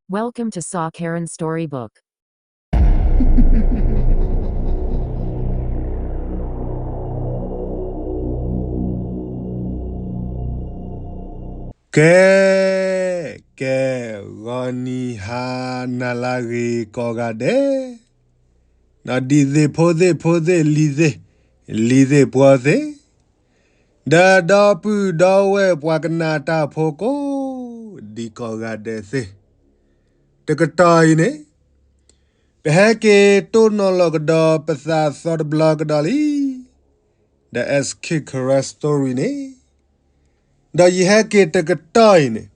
Welcome to Saw Karen Storybook. ကဲ, ကဲ, ဂီၤနံၤဟါနၤလၢအဂ့ၤကိးဂၤဒဲး, ဒီးဒံးသ့ၣ်ဖိသ့ၣ်ဖိသ့ၣ်လံၤသ့ၣ်, လံၤသ့ၣ်ပှီၤသ့ၣ်, ဒီးဒီပုၢ်ဒီဝဲၢ်ပှၤကနၣ်တၢ်ဖိကိးဒံးကိးဂၤဒဲးသ့ၣ်, တကတီၢ်အံၤန့ၣ် ပဟဲက့ၤတိၢ်နီၣ်လီၤကဒီးပသးသီတဘျီကဒီးလံ, ဒီး S K Karen Story န့ၣ်, ဒီးယဟဲက့ၤတကတီၢ်အံၤန့ၣ်,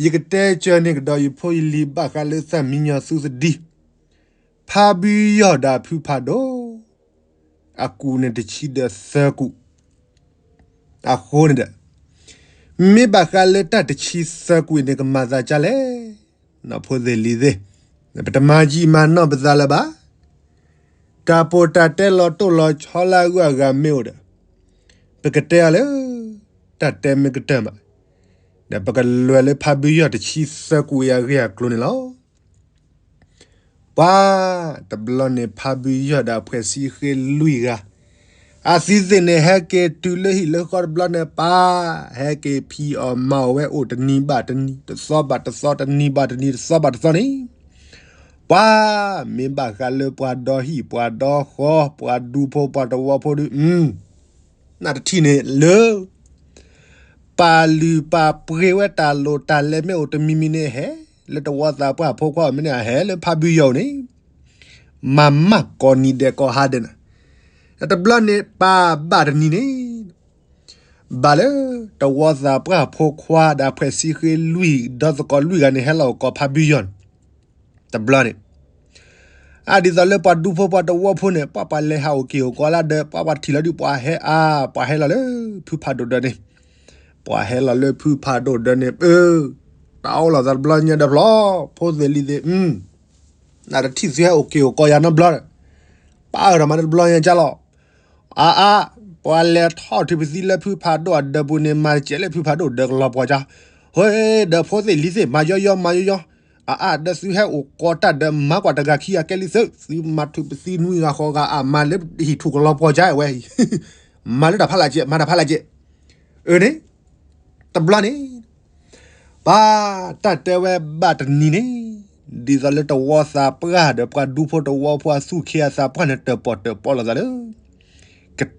ယကတဲစၢၤန့ၢ်ကဒီးယဖိယလံၤဘၣ်ဃးလၢသၣ်မံညီၤသူသဒံ, ဖါဘုယီၢ်ဒီးဖုဖးဒိၣ်, အကူးန့ၣ်တဆံဒီးသၢကူး, အဃိန့ၣ်ဒီး, မ့ၢ်ဘၣ်ဃးလၢတၢ်တဆံသၢကူးအံၤန့ၣ် ကမၤသးဒ်လဲၣ်, နီၢ်ဖိသ့ၣ်လံၤသ့ၣ်, ပတမၤယံာ်မၤနီၢ်ပသးလၢၤဘၣ်, တၢ်ပီးတၢ်တဲလီၤတိၢ်လီၤဆီလၢအဂုၤအဂၤမ့ၢ်အိၣ်ဒီး, ပကတဲအီၤလၢ တၢ်တဲမ့ၢ်ကတၢၢ်မး, ဒီးပကလဲၤလၢဖါဘုယီၢ်တဆံသၢကူးအံၤအဂ့ၢ်အကျိၤန့ၣ်လီၤ. ပှၤ, တဘျီန့ၣ်ဖါဘုယီၢ်ဒီးအဖှဲးဆံဃ့လွံၢ်ဂၤ, အသံသ့ၣ်န့ၣ် ဟဲက့ၤတုၤလၢဟံၣ်လၢဃီတဘျီန့ၣ် ပှၤ, ဟဲက့ၤဖံးအီၣ်မၤအီၣ်ဝဲအိၣ်တနံၤဘၣ်တနံၤ, တသီဘၣ်တသီ, တနံၤဘၣ်တနံၤ, တသီဘၣ်တသီန့ၣ်, ပှၤ, မ့ၢ်ဘၣ်ဃးလၢပှၤဒီဟံၣ်ပှၤဒီဃီ, ပှၤဒူဖိပှၤတဝီဖိဒီး, နတထံၣ်န့ၣ်လၢ ပာ်လုၢ်ပာ်ပှ့ၤဝဲတၢ်လိၣ်တၢ်လဲၤမ့ၢ်အိၣ်တမံၤမံၤန့ၣ် ဟဲလၢတဝီသးပှၢ်ဖိခွါအအိၣ်မ့ၢ်န့ၣ် အဟဲလၢဖါဘုယီၢ်န့ၣ်, မၤမၢ်ကိးနံၤဒဲးကိးဟါဒဲးန့ၣ်, တဘျီန့ၣ်ပှၤဘၣ်တနံၤန့ၣ်, ဘၣ်လၢတဝီသးပှၢ်ဖိခွါဒီးအဖှဲးဆံဃ့လွံၢ်, ဒီသကိးလွံၢ်ဂၤန့ၣ် ဟဲလီၤအိၣ်ကိးဖါဘုယီၢ်န့ၣ်, တဘျီန့ၣ် အဒ်သိးလၢပှၤဒူဖိပှၤတဝီဖိန့ၣ် ပှၤပှၤလဲၤဟးအိၣ်က့ၤအိၣ်ကီးလၢဒီး ပှၤပှၤထံၣ်လီၤဒုး ပှၤဟဲအါ, ပှၤဟဲလီၤလၢဖုဖးဒိၣ်ဒၢးန့ၣ်, ပှၤဟဲလီၤလၢဖုဖးဒိၣ်ဒၢးန့ၣ်, အၢ, တၢ်အိၣ်လီၤသးတဘျီညါဒီးဖျီ, ဖိသ့ၣ်လံၤသ့ၣ်, နတထံၣ်သုဟဲအိၣ်က့ၤအိၣ်ကီးယၤနီတဘျီ, ပၢ်အၢဒီးမၤတဘျီညါကၢ်လီၤ, အါအါ, ပှၤလဲၤထီၣ်ထုးပသံလၢဖုဖးဒိၣ်အဒၢးပူၤန့ၣ် မၤတစဲးလၢဖုဖးဒိၣ်ဒၢးကလီၤပှီၤကၢ်, ဟဲ, ဒီးဖိသ့ၣ်လံၤသ့ၣ် မၤယီယီမၤယီယီ, အါအါ ဒီးသုဟဲအိၣ်ကီးတၢ်ဒီးမၤကွၢ်တဂၤခံဂၤကဲလံသု, သုမၤထုးပသံနွံဂၤဃိးဂၤအါ မၤလၢဟံၣ်ထူၣ်ကလီၤပှီၤကၢ်ဝဲ, မၤလၢတၢ်ဖးလၢ်ကဲး မၤတၢ်ဖးလၢ်ကဲး, အၢန့ၣ်, တဘျီန့ၣ်, ပှၤတၢ်တဲဝဲဘၣ်တနံၤန့ၣ်, ဒ်သိးလၢတဝီသးပှၢ်ဒီးပှၤဒူဖိတဝီဖိအသူၣ်ခ့အသးပှၢ်န့ၣ် တၢၣ်ပီၣ်တၢၣ်ပီလိာ်သးလၢ ကတ့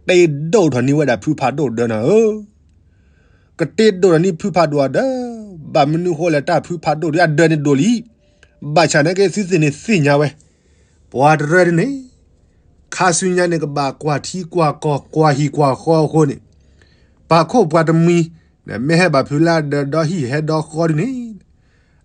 ဒိၣ်ထီၣ်န့ၢ်ဝဲဒၣ်ဖုဖးဒိၣ်ဒၢးန့ၣ်ဧၢ, ကတ့ဒိၣ်ထီၣ်န့ၢ်ဖုဖးဒိၣ်အဒၢး, ဘၣ်မနုၤဃိလဲၣ်တၢ်ဖုဖးဒိၣ်ဒုးအဒၢးန့ၣ်ဒိၣ်လံ, ဘၣ်ဆၣ်နာ်က့သုသ့ၣ်န့ၣ်သ့ၣ်ညါဝဲ, ပှၤတရၢဒ်န့ၣ်, ခါဆူညါန့ၣ်ကဘၣ်ကွၢ်ထံကွၢ်ကီၢ်ကွၢ်ဟံၣ်ကွၢ်ဃီအဃိန့ၣ်, ပာ်ခိၣ်ပှၤတမှံၤ, မ့ၢ်ဟဲဘၣ်ဖုးလၢအဒၢးဒီဟံၣ်ဟဲဒီဃီဒ်န့ၣ်,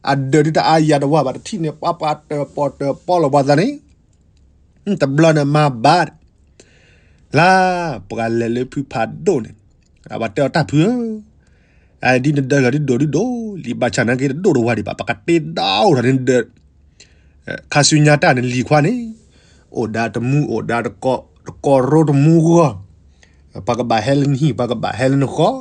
အဒၢးဒုးတအါယၤတဝၢ်ဘၣ်တထံၣ်န့ၣ် ပှၤပှၤတၢၣ်ပီၣ်တၢၣ်ပီလိာ်ပှၤသးန့ၣ်, တဘျီန့ၣ်မၤဘၣ် လၢပှၤလဲၤလၢဖုဖးဒိၣ်န့ၣ်, ပှၤတဲအီၤတၢ်ဖုဧၢ, ဒ်နဒၢးလီၤဒ်ဒိၣ်ဒ်ဒိၣ်လံ ဘၣ်ဆၣ်နာ်က့တဒိၣ်တဝၢ်ဒံးဘၣ် ပကတ့ဒိၣ်ထီၣ်န့ၢ်ဒၢး, ခါဆူညါတၢ်န့ၣ်လံၤခွါန့ၣ်, အိၣ်ဒၣ်တမူအိၣ်ဒၣ်တကိးရိတမူဂီၢ်, ပှၤကဘၣ်ဟဲလၢနဟံၣ် ပှၤကဘၣ်ဟဲလၢနဃီ,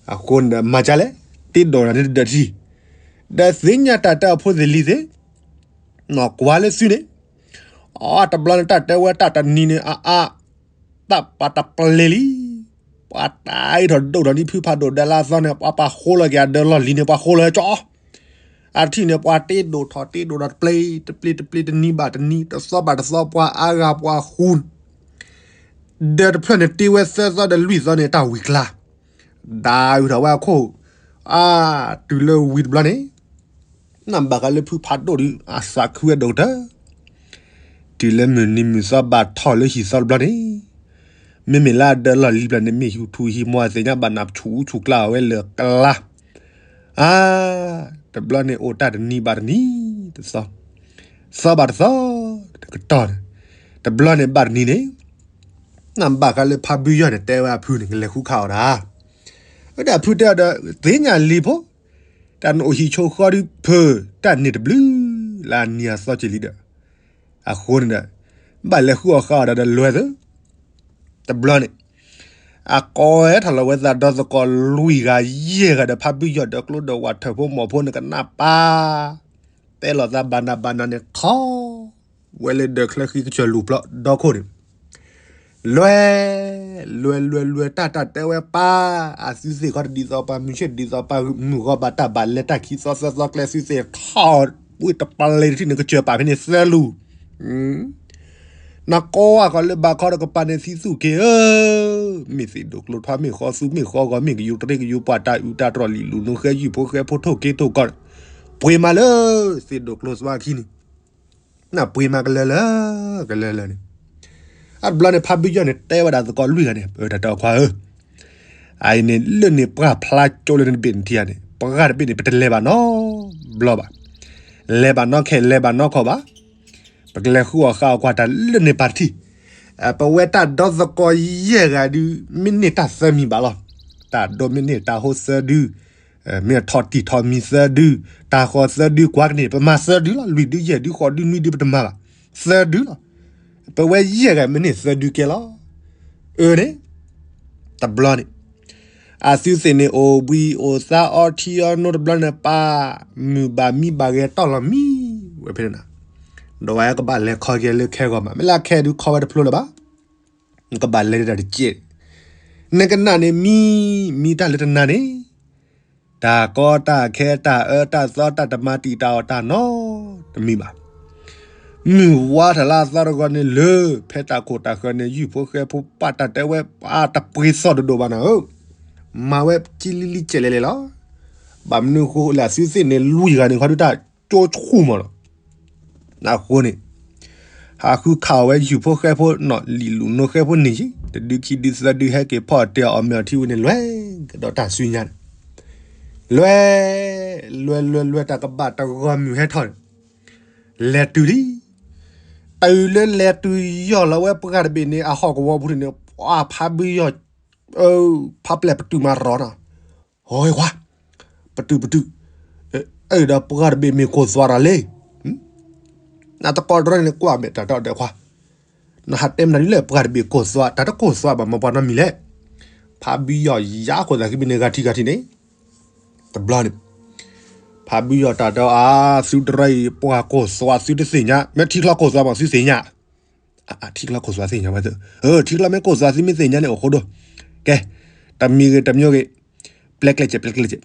အဃိန့ၣ်ဒီးမၤကၢ်လဲၣ်, တ့ဒိၣ်ထီၣ်န့ၢ်တဒၢးထံ, ဒီးသ့ၣ်ညါတၢ်တၢ်အဖိသ့ၣ်လံၤသ့ၣ် နီၢ်ကွၢ်လၢသုန့ၣ်, အတဘျီန့ၣ်တၢ်တဲဝဲတၢ်တနံၤန့ၣ် အါအါ, တၢ်ပှၤတပျဲၤလံ, ပှၤတၢ်အံးထီၣ်ဒိၣ်ထီၣ်န့ၢ်ဖုဖးဒိၣ်ဒၢးလၢအသီန့ၣ် ပှၤပှၤဃိလီၤက့ၤအဒၢးလီၢ်လံၤန့ၣ် ပှၤဃိလီၤကၠီ, အထံၣ်န့ၣ် ပှၤတ့ဒိၣ်ထီၣ်တ့ဒိၣ်ထီၣ်တပျဲၤ, တပျဲၤတပျဲၤတနံၤဘၣ်တနံၤ တသီဘၣ်တသီ ပှၤအါဂၤပှၤဃူ, ဒၢးတဖျၢၣ်န့ၣ်တ့ဝဲသၢသီဒီးလွံၢ်သီန့ၣ် တၢ်ဝံၤကျါ ဒၣ်အုးထီၣ်ဝဲအခိၣ်, အါ, တုၤလၢဝံၤတဘျီန့ၣ်, နဘၣ်ဃးလၢဖုဖးဒိၣ်ဒီး အသးခုဝဲဒိၣ်ကတၢၢ်, တုၤလၢမုၢ်နံၤမုၢ်သီဘၣ်ထီၣ်လၢဟံၣ်သီတဘျီန့ၣ်, မ့မ့ၢ်လၢအဒၢးလီၢ်လံၤဘျီန့ၣ် မ့ၢ်ဟံၣ်ထူၣ်ဟံၣ်မီၤအသ့ၣ်ညါဘၣ်နၢ်ဆူၣ်ဆူၣ်ကျါအဝဲလၢာ်ကျါ, အါ, တဘျီန့ၣ် အိၣ်တၢ်တနံၤဘၣ်တနံၤ, တသီ, သီဘၣ်တသီ, တကတီၢ်န့ၣ်, တဘျီန့ၣ်ဘၣ်တနံၤန့ၣ်, နဘၣ်ဃးလၢဖါဘုယီၢ်န့ၣ် တဲဝဲအဖုန့ၣ် ကလဲၤဃုခးအီၣ်တၢ်, ဝဲဒၣ်ဖုတဲအီၤဒီး သ့ၣ်ညါလံၤဖိ, တၢ်နအိၣ်ဟံၣ်ဆိးဃီဒုးဖုး, တၢ်န့ၣ်တဘျုး, လၢအနံၤအသီက့ၤလံဒီး, အဃိန့ၣ်ဒီး, ဘၣ်လဲၤဃုအီၣ်ဃုအီၣ်တၢ်ဒီးလွဲၢ်သၢ, တဘျီန့ၣ်, အကိးဟဲထီၣ်လီၤဝဲသးဒီသကိးလွံၢ်ဂၤယဲၢ်ဂၤဒီးဖါဘုယီၢ်ဒီးကျိဒီးဝးထၢၣ်ဖိမီၢ်ဖိန့ၣ်ကနၣ်ပၢ် တဲလိာ်သးဘၣ်နးဘၣ်နးန့ၣ် ထီၣ်ဝဲလၢဒၢးချၢဃံကစၢၢ်လူၢ်ဖျိဒီခိၣ်န့ၣ် လွဲ လွဲလွဲလွဲတၢ်တၢ်တဲဝဲပၢ် အသုသ့ၣ်ခီတဒ်သိးပှၤမုၢ်ဆ့ၣ်တဒ်သိးပှၤမုၢ်ဂီၤဘၣ်တၢ်ဘၣ်လဲၤတၢ်ခံသီသၢသီကျဲသုသ့ၣ်ထီၣ်ဝံၣ်တပလ့တထံၣ်န့ၣ် ကစၢၢ်ပာ်ဖဲန့ၣ်သၢလူၢ် နကွၢ်ဃီလၢဘၣ်ခီတကပၤန့ၣ်သံသူၣ်က့ၤဧၢ, မ့ၢ်သ့ၣ်ဒိၣ်ကျိၤထွါ မ့ၢ်ဃီသူ မ့ၢ်ဃီဂီၤ မ့ၢ်ကယူၤတရ့ကယူၤပှၤတၢ်အုးတၢ်တြီၢ်လံာ်လူၤနူၤဃဲယုၢ်ဖိဃဲဖိထိၣ်က့ၤထိၣ်ကီၢ်န့ၣ် ပှ့ၤမးလၢ သ့ၣ်ဒိၣ်ကျိၤသွါခံန့ၣ် နပှ့ၤမးကလၢလၢ ကလၢလၢန့ၣ် အတဘျီန့ၣ် ဖးဘုယီၢ်န့ၣ် တဲဝဲဒၣ်သကိးလွံၢ်ဂၤန့ၣ် ပတၢ်ခွါဧၢ, အအံၤန့ၣ် လၢန့ၣ်ပှၢ်ဖျါကၠိလၢနတဘ့ၣ်နထံၣ်ဧါန့ၣ် ပှၢ်တဘ့ၣ်န့ၣ် ပတလဲၤဘၣ်နီတဘျီဘၣ်, လဲၤဘၣ်နီခဲ လဲၤဘၣ်နီခီၣ်ဘၣ်, ပကလဲၤဃုအီၣ်ဃုအီၣ်ကွၢ်တၢ်လၢန့ၣ်ပၢ်တထံၣ်, ပဝဲတၢ်ဒီသကိးယဲၢ်ဂၤဒု မ့ၢ်န့ၢ်တၢ်သၢမံၤဘၣ်လီၤ, တၢ်ဒိမ့ၢ်န့ၢ်တၢ်ဟိသၢဒု မ့ၢ်ထီၣ်တံၢ်ထီၣ်မံၤသၢဒု, တၢ်ဃီၤသၢဒု ကွၢ်ကန့ၣ် ပမၤသၢဒုလီၤ, လွံၢ်ဒု ယဲၢ်ဒု ဃိးဒု နွံဒု ပတမၤဘၣ်, သၢဒုလီၤ, ပဝဲယဲၢ်ဂၤမ့ၢ်န့ၢ်သၢဒုကဲလီၤ, အၢန့ၣ်, တဘျီန့ၣ်, အသုသ့ၣ်န့ၣ်အိၣ်ဘှံးအိၣ်သါအီထံအီနိတဘျီန့ၣ် ပၢ်မုၢ်ဘၣ်မံဘၣ်ဂဲၤတီၢ်လီၤမံဝဲဖဲန့ၣ်, ဒီးဝဲကဘၣ်လဲၤခီက့ၤလၢခဲဂီၤမး မ့ၢ်လၢအခဲဒုခီဝဲတဖျိလၢၤဘၣ် နကဘၣ်လဲၤဒၣ်တကဲး, နကနၣ်န့ၣ်မံ, မံတၢ်လၢတနၤန့ၣ်, တၢ်ကီတၢ်ခဲတၢ်အၢတၢ်သီတၢ်တမၤတံာ် တၢ်အီၣ်တၢ်နီတမံၤဘၣ်. မုၢ်ဝါထီၣ်လၢအသီတဂီၤန့ၣ်လၢ ဖဲတၢ်ခိၣ်တၢ်ဃၢၤန့ၣ် ယုၢ်ဖိဃဲဖိပာ်တၢ်တဲဝဲ ပာ်တပှ့ၤသီၣ်ဒိၣ်ဒိၣ်ဘၣ်နၤဧၢ, မၤဝဲကံလံလံကဲးလဲၣ်လဲၣ်လီၤ. ဘၣ်မနုၤဃိလၢအသုသ့ၣ်န့ၣ် လွံၢ်ဂၤန့ၣ် ခီဒုတၢ်ကၠိဆူၣ်မးလီၤ. အဃိန့ၣ် ဟးဃုခးအီၣ်ဝဲယုၢ်ဖိဃဲဖိနီၣ်လံာ်လူၤနိဃဲဖိန့ၣ်ယံၤ တဒုခံဒုသၢဒုဟဲက့ၤဖီၣ်တဲအီၣ်အီၣ်မ့ၤအီၣ်ထံဝံၤန့ၣ် လွဲကဒီးတၢ်စုညါန့ၣ် လွဲ လွဲလွဲလွဲ တၢ်ကဘၣ်တဂီၤမုၢ်ဟဲထီၣ်န့ၣ် လဲၤတုၤလံ. တုၤလၢလဲၤတုၤယီၢ်လီၤဝဲပှၢ်တဘ့ၣ်န့ၣ် အဟီၣ်ကဝီၤပူၤန့ၣ် ပှၤဖးဘုယီၢ် ဖးပျဲၢ်ပတုာ်မၤရီၤနီၤ, ဟီခွါ, ပတုာ်ပတုာ်, အဲၣ်ဒိးပှၢ်တဘ့ၣ်မ့ၢ်ကိၢ်သွါတၢ်လံ. နတကိးတရၢန့ၣ်ကွၢ်မဲာ်တၢ်ဒီးခွါ, နဟးတဲမနုၤလၢပှၢ်တဘ့ၣ်ကိၢ်သွါ တၢ်တကိၢ်သွါဘၣ် မ့ၢ်ပှၤနီတမံၤလဲၣ်. ဖးဘုယီၢ်ယါခိၣ်သးခံဘ့ၣ်န့ၣ် ဂၤထံဂၤထံန့ၣ်, တဘျီန့ၣ် ဖးဘုယီၢ်တၢ်တဲအီၤ သုတရၢအံၤ ပှၢ်ကိၢ်သွါသုတသ့ၣ်ညါ မ့ၢ်ထံချီကိၢ်သွါမးသုသ့ၣ်ညါ ထံချီကိၢ်သွါသ့ၣ်ညါဝဲသ့ၣ်, ထံချီမ့ၢ်ကိၢ်သွါသုမ့ၢ်သ့ၣ်ညါန့ၣ် အိၣ်ဃိဒိၣ်, ကဲ, တမံၤဂ့ၤတမံၤဂ့ၤ, ပျဲကျဲးစဲး ပျဲကျဲးစဲး,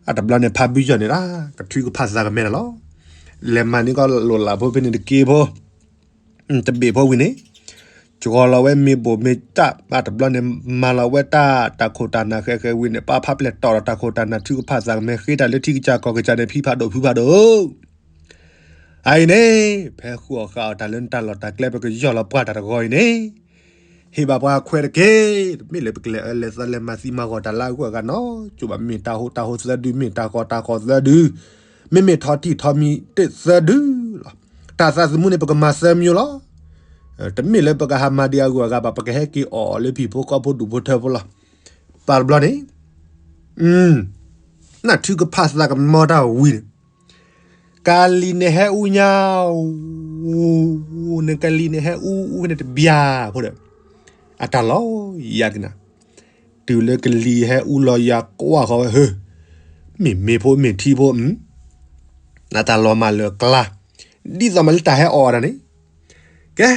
အတဘျီန့ၣ် ဖးဘုယီၢ်န့ၣ်ဒၣ် ကထုကဖၣ်သးကမဲတၢ်လီၤ. လဲၤမၤန့ၢ်ကီၢ်လိာ်လးဖိဖဲန့ၣ်တက့ၢ်ဖိ တဘ့ၣ်ဖိဝံၤန့ၣ်, ကှီၤလီၤဝဲမ့ၤဘိၣ်မ့ၤတၢ် အတဘျီန့ၣ် မၤလီၤဝဲတၢ်တၢ်ခိၣ်တၢ်နၢ်ဃဲးဃဲးဝံၤန့ၣ် ပာ်ဖးပျဲၢ်တီၣ်ဒီးတၢ်ခိၣ်တၢ်နၢ်ထုကဖၣ်သးကမဲ ဃ့တၢ်လၢထံကစၢ်ကီၢ်ကစၢ်န့ၣ် ဖံးဖးဒိၣ်ဖုးဖးဒိၣ် အအံၤန့ၣ် ဖဲဃုအီၣ်ဃုအီၣ်တၢ်လၢနတၢ်လီၢ်တၢ်ကျဲ ပကယီၢ်လီၤပှၢ်တၢ်တဂီၤအံၤန့ၣ်, ဟ့ၣ်ဘၣ်ပှၤခွဲးတက့ၢ်. တမ့ၢ်လၢပကလဲၤအၢလဲၤသီလဲၤမၤသံမၤဂီၤတၢ်လၢအဂုၤအဂၤနီၤ, ကၠိဘၣ်မ့ၢ်တၢ်ဟိတၢ်ဟိသၢဒု မ့ၢ်တၢ်ဃီတၢ်ဃီသၢဒု, မ့မ့ၢ်ထီၣ်တံၢ်ထီၣ်မံၤတ့ၢ်သၢဒုလီၤ. တၢ်သးသမူန့ၣ် ပကမၤသၢမံၤလီၤ. တမ့ၢ်လၢပကဟးမၤဒံးအဂုၤအဂၤဘၣ်, ပကဟဲက့ၤအီၣ်အီၤလၢဖံးဖိဃီဖိဒူၣ်ဖိထၢဖိလီၤ. ပာ်တဘျီန့ၣ် နၢ်ထုကဖၣ်သးကမီတၢ်ဝံၤန့ၣ်, ကလံၤန့ၣ်ဟဲအူညါ, နကလံၤန့ၣ်ဟဲအူအူန့ၣ်တဘျီဖိဒီး, အတၢ်လီၤယၤကနၣ်, တုၤလၢကလံၤဟဲအူလီၤယၤကွၢ်ဃီၤဝဲဧၢ, မ့ၢ်မ့ၢ်ဖိမ့ၢ်ထံဖိ, နတၢ်လီၤမၢ်လၢကျါ, ဒ်သိးမးလၢတၢ်ဟဲအီၣ်တၢ်န့ၣ်, ကဲ,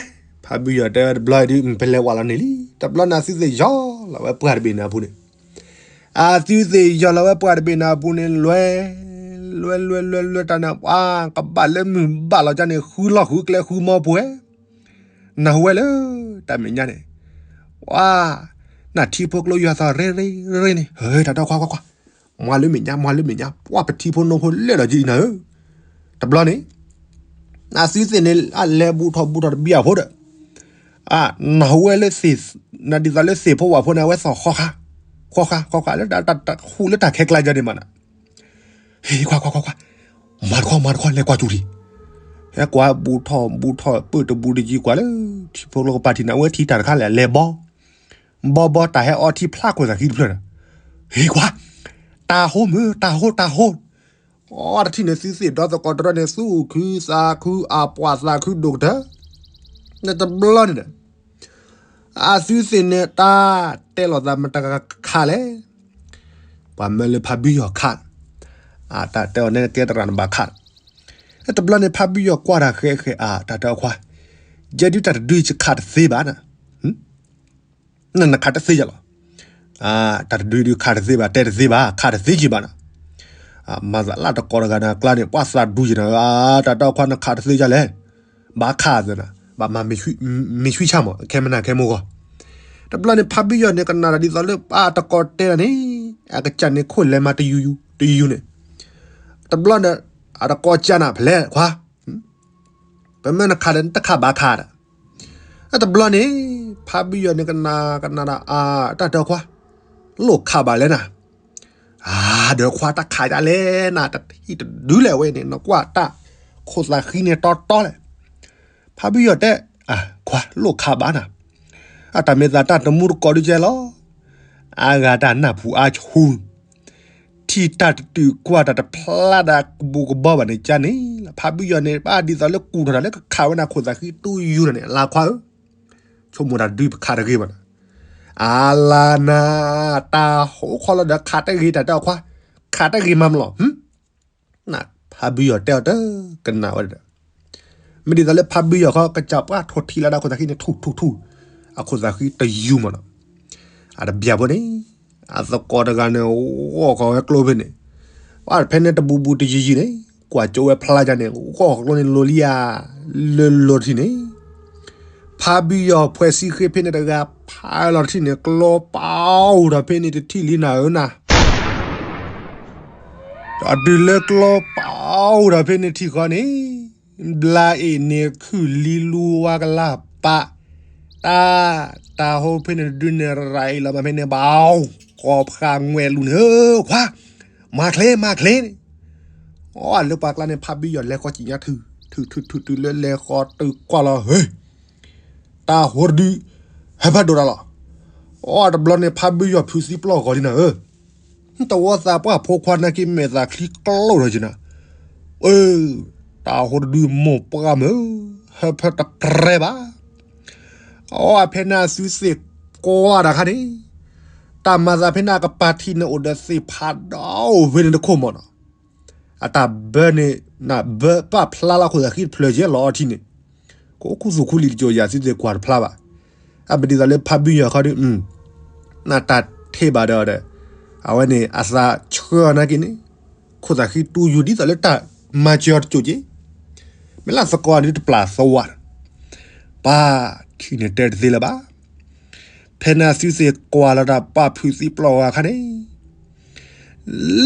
ဖးဘုယီၢ်တဲဝဲတဘျီဒုး ပလဲၤဝးလီၤန့ၣ်လံ. တဘျီန့ၣ် အသုသ့ၣ်ယီၢ်လီၤဝဲပှၢ်တဘ့ၣ်န့ၣ်အပူၤန့ၣ်, အသုသ့ၣ်ယီၢ်လီၤဝဲပှၢ်တဘ့ၣ်န့ၣ်အပူၤန့ၣ် လွဲ, လွဲလွဲလွဲလွဲတၢ်န့ၣ် ပှၤကဘၣ်လၢမုၢ်ဘၣ်လီၤကၢ်န့ၣ် ဃုလီၢ်ဃုကျဲဃုမီပှဲၤ, နၢ်ဟူဝဲလၢတၢ်မဲာ်ညါန့ၣ်, ပှၤ, နၢ်ထံဖိကျိယွၤသီၣ်ရ့ရ့ရ့န့ၣ် ဟဲတၢ်တီခွါခွါခွါ, မွၤလၢမဲာ်ညါ မွၤလၢမဲာ်ညါ ပှၤပထံဖိနိဖိလဲၣ်လီၤကၠံနၤဧၢ, တဘျီန့ၣ် အသုသ့ၣ်န့ၣ် အလဲၤဘူးထီၣ်ဘူးထီၣ်တဘျီဖိဒီး, အနၢ်ဟူဝဲလၢသ့ၣ်, နဒ်သိးလၢသ့ၣ်ဖိဝၣ်ဖိန့ၣ် အဝဲသီၣ်ဃီဃါ, ဃီဃါဃီဃါလၢတၢ်ဃူလၢတၢ်ခဲကျါယၤဒံးမးနၤ, ဟ့ၣ်ခွါခွါခွါခွါ, မၤတခီ မၤတခီ လဲၤကွၢ်ကၠူၣ်ထံ, ဟဲကွၢ်ဘူးထီၣ်ဘူးထီၣ် ပၢၢ်တဘူးတယံၤကွၢ်လၢ ထံဖိကျိကပၤထံၣ်န့ၣ် အဝဲထံတၢ်တခါလဲၣ် အလဲၤဘီ ဘီဘီတၢ်ဟဲအီထံဖျါခိၣ်သးခံတဖျၢၣ်ဒီး, ဟ့ၣ်ခွါ, တၢ်ဟိမုၢ် တၢ်ဟိ တၢ်ဟိ, အီတထံၣ်န့ၣ် သုသ့ၣ်ဒီသကိးတရၢန့ၣ် သူၣ်ခုသးခု အပှၤသးခုဒိၣ်ကတၢၢ်, နတဘျီန့ၣ်ဒီး, အသုသ့ၣ်န့ၣ် တၢ်တဲလိာ်သးမတၤခါလဲၣ်, ပှၤမၢလၢဖးဘံယီၤခါ, အတၢ်တဲအီၤန့ၣ်ကဲသရၣ်နဘၣ်ခါ, တဘျီန့ၣ် ဖါဘုယီၤကွၢ်တၢ်ဃဲးဃဲး အါ တၢ်တဲအီၤခွါ, ယဲဒုးတၢ်တဒုယခးတသ့ဘၣ်နၤ, နခးတသ့ယလီၤ, တၢ်တဒုဒုးခးတသ့ဘၣ် တဲတသ့ဘၣ် ခးတသ့က့ၤဘၣ်နၤ, မၤသးလၢတကိးတဂၤန့ၣ် အကျါန့ၣ် ပှၤသးဒူယနၤ, တၢ်တဲအီၤခွါ နခးတသ့ဒ်လဲၣ်, ဘၣ်ခးသနၤ, ဘၣ်မၤမ့ၢ်ဆွံဆၣ်မး ခဲမနၤခဲမိၢ်ဂီၢ်, တဘျီန့ၣ် ဖါဘုယီၤန့ၣ် ကနၣ်တၢ်ဒ်သိးလၢ အတကိးတဲဒၣ်န့ၣ်, အကစၢ်န့ၣ်ခိၣ်လဲၤမၤတယူၤယူၤတယူၤယူၤန့ၣ်, တဘျီန့ၣ် အတကိးကနၣ်ဖဲလဲၣ်ခွါ, ပမ့ၢ်နခးဒီး နတခးဘၣ်ခးဒီး, တဘျီန့ၣ် ဖါဘုယီၤန့ၣ် ကနၣ်ကနၣ်ဒီး အါ တၢ်တဲအီၤခွါ, လိၣ်ခးဘၣ်လဲၣ်နၤ, အါ ဒီးခွါ တၢ်ခးဒ်လဲၣ်နၤ တထံၣ်တဒုလဲၣ်ဝဲန့ၣ် နကွၢ်တၢ်ခိၣ်သးဃံန့ၣ်တီတီလဲၣ်, ဖါဘုယီၤတဲ, အါ ခွါ လိၣ်ခးဘၣ်နၤ, အတၢ်မ့ၢ်သးတၢ်တမူတကိးဒုကဲလီၤ, အါဂၤတၢ်နၢ်ပူၤအါဆူ ထံၣ်တၢ်တတုာ်ကွၢ်တၢ်တဖျါဒၣ်ကဘူးကဘီဘၣ်န့ၣ် ကန့ၣ်လီၤ ဖါဘုယီၤန့ၣ် ဘၣ်ဒ်သိးလၢကူၣ်ထီၣ်တၢ်လၢကခးဝဲနၤခိၣ်သးဃံတူယူၤန့ၣ် လါခွါဧၢ, ဆိကမိၣ်တၢ်ဒုးပခးတဂ့ၤဘၣ်နၤ, အါလါနၤ, တၢ်ဟိခီလီၤဒီးခးတဂ့ၤ တၢ်တဲအီၤခွါ, ခးတဂ့ၤမးမလီၤ, ဖါဘုယီၤတဲအီၤတကနၣ်ဝဲဒီး မ့ၢ်ဒ်သိးလၢဖါဘုယီၤခီ ကစၢ်ပှၢ်ထိၣ်ထံလၢဒၣ်ခိၣ်သးဃံန့ၣ် ထူၣ်ထူၣ်ထူၣ်, အခိၣ်သးဃံတယူၤမးနီၤ, အတဘၣ်ဖိန့ၣ်, အသကိးတဂၤန့ၣ် ဂီၢ်ဃီၤဝဲကျိဖဲန့ၣ်, ပှၤဖဲန့ၣ်တဘူးဘူးတယံၤယံၤန့ၣ် ကွၢ်ကၠိဝဲဖျါကန့ၣ် ဂီၢ်ဃီၤကျိန့ၣ်လိၤလံဧါ, လၢလီၤတထံၣ်န့ၣ်, ဖါဘုယီၤဖှဲးစံဃ့ဖဲန့ၣ်တဂၤ ဖးလီၤတထံၣ်န့ၣ် ကျီပာ်အိၣ်ဒီးဖဲန့ၣ်တထံၣ်လံနၤဧၢနၤ ဒီးတုၤလၢကျီပာ်အိၣ်ဒီးဖဲန့ၣ်ထံၣ်ဃီန့ၣ်, ဘျါအ့ၣ်န့ၣ်ခုၣ်လံလူဝါကလၢ်ပာ်, တၢ်, တၢ်ဟိဖဲန့ၣ်တဒုန့ၣ် ရၤအ့ၣ်လီၤမးဖဲန့ၣ်ဘၣ်, ကိးဖးငွဲၣ်လူၤန့ၣ်ဧၢခွါ, မၤချ့မၤချ့န့ၣ်, အီလၢပှၤကျါန့ၣ် ဖါဘုယီၤလဲၤဃီၤစံၣ်ညါထုး, ထုးထုးထုးထုးလၢလဲၤဃီၤတုၤကွၢ်လီၤဧၢ တၢ်ဟိတဒု, ဟဲဖးဒိၣ်တၢ်လီၤ. အီတဘျီန့ၣ် ဖါဘုယီၤဖုးသံပျီၢ်ဂီၤလံနၤဧၢ, တဝီသးပှၢ်ဖိခွါနာ်က့ မဲာ်သးချံကျိၣ်ထီၣ်က့ၤနၤ, အၢ, တၢ်ဟိတဒုမိၢ်ပှၢ်မုၢ်, ဟဲဖးတကြဲဘၣ်. အီအဖဲန့ၣ်အသုသ့ၣ်ကွၢ်တၢ်ခါန့ၣ်, တၢ်မၤသးဖဲန့ၣ်အကပၤထံးန့ၣ်အိၣ်ဒီးသ့ၣ်ဖးဒိၣ်ဝဲန့ၣ်တခိၣ်မးနီၤ အတၢ်ဘၢန့ၣ်, နဘၢပာ်ဖျါလီၤခိၣ်သးဃံတဖျၢၣ်ကဲလီၤအီထံန့ၣ်, ကအိၣ်ခူသူၣ်ခူလံၤတကၠိၤယၤ သုသ့ၣ်ကွၢ်တဖျါဘၣ်. အမ့ၢ်ဒ်သိးလၢဖါဘုယီၤခီဒု, နတၢ်ထံၣ်ဘၣ်ဒီး, အဝဲန့ၣ် အသးဆှၢအီၤနာ်က့န့ၣ်, ခိၣ်သးဃံတူယူၤဒ်သိးလၢတၢ်မၤစၢၤအီၤတကၠိၤက့ၤ, မ့ၢ်လၢသကိးဒုတပျၢ်သဝး, ပၢ်ထံၣ်န့ၣ်တဲတသ့လၢၤဘၣ်. ဖဲန့ၣ်သုသ့ၣ်ကွၢ်လီၤတၢ်ပာ်ဖုးသံပျီၢ်ဂၤခါန့ၣ်,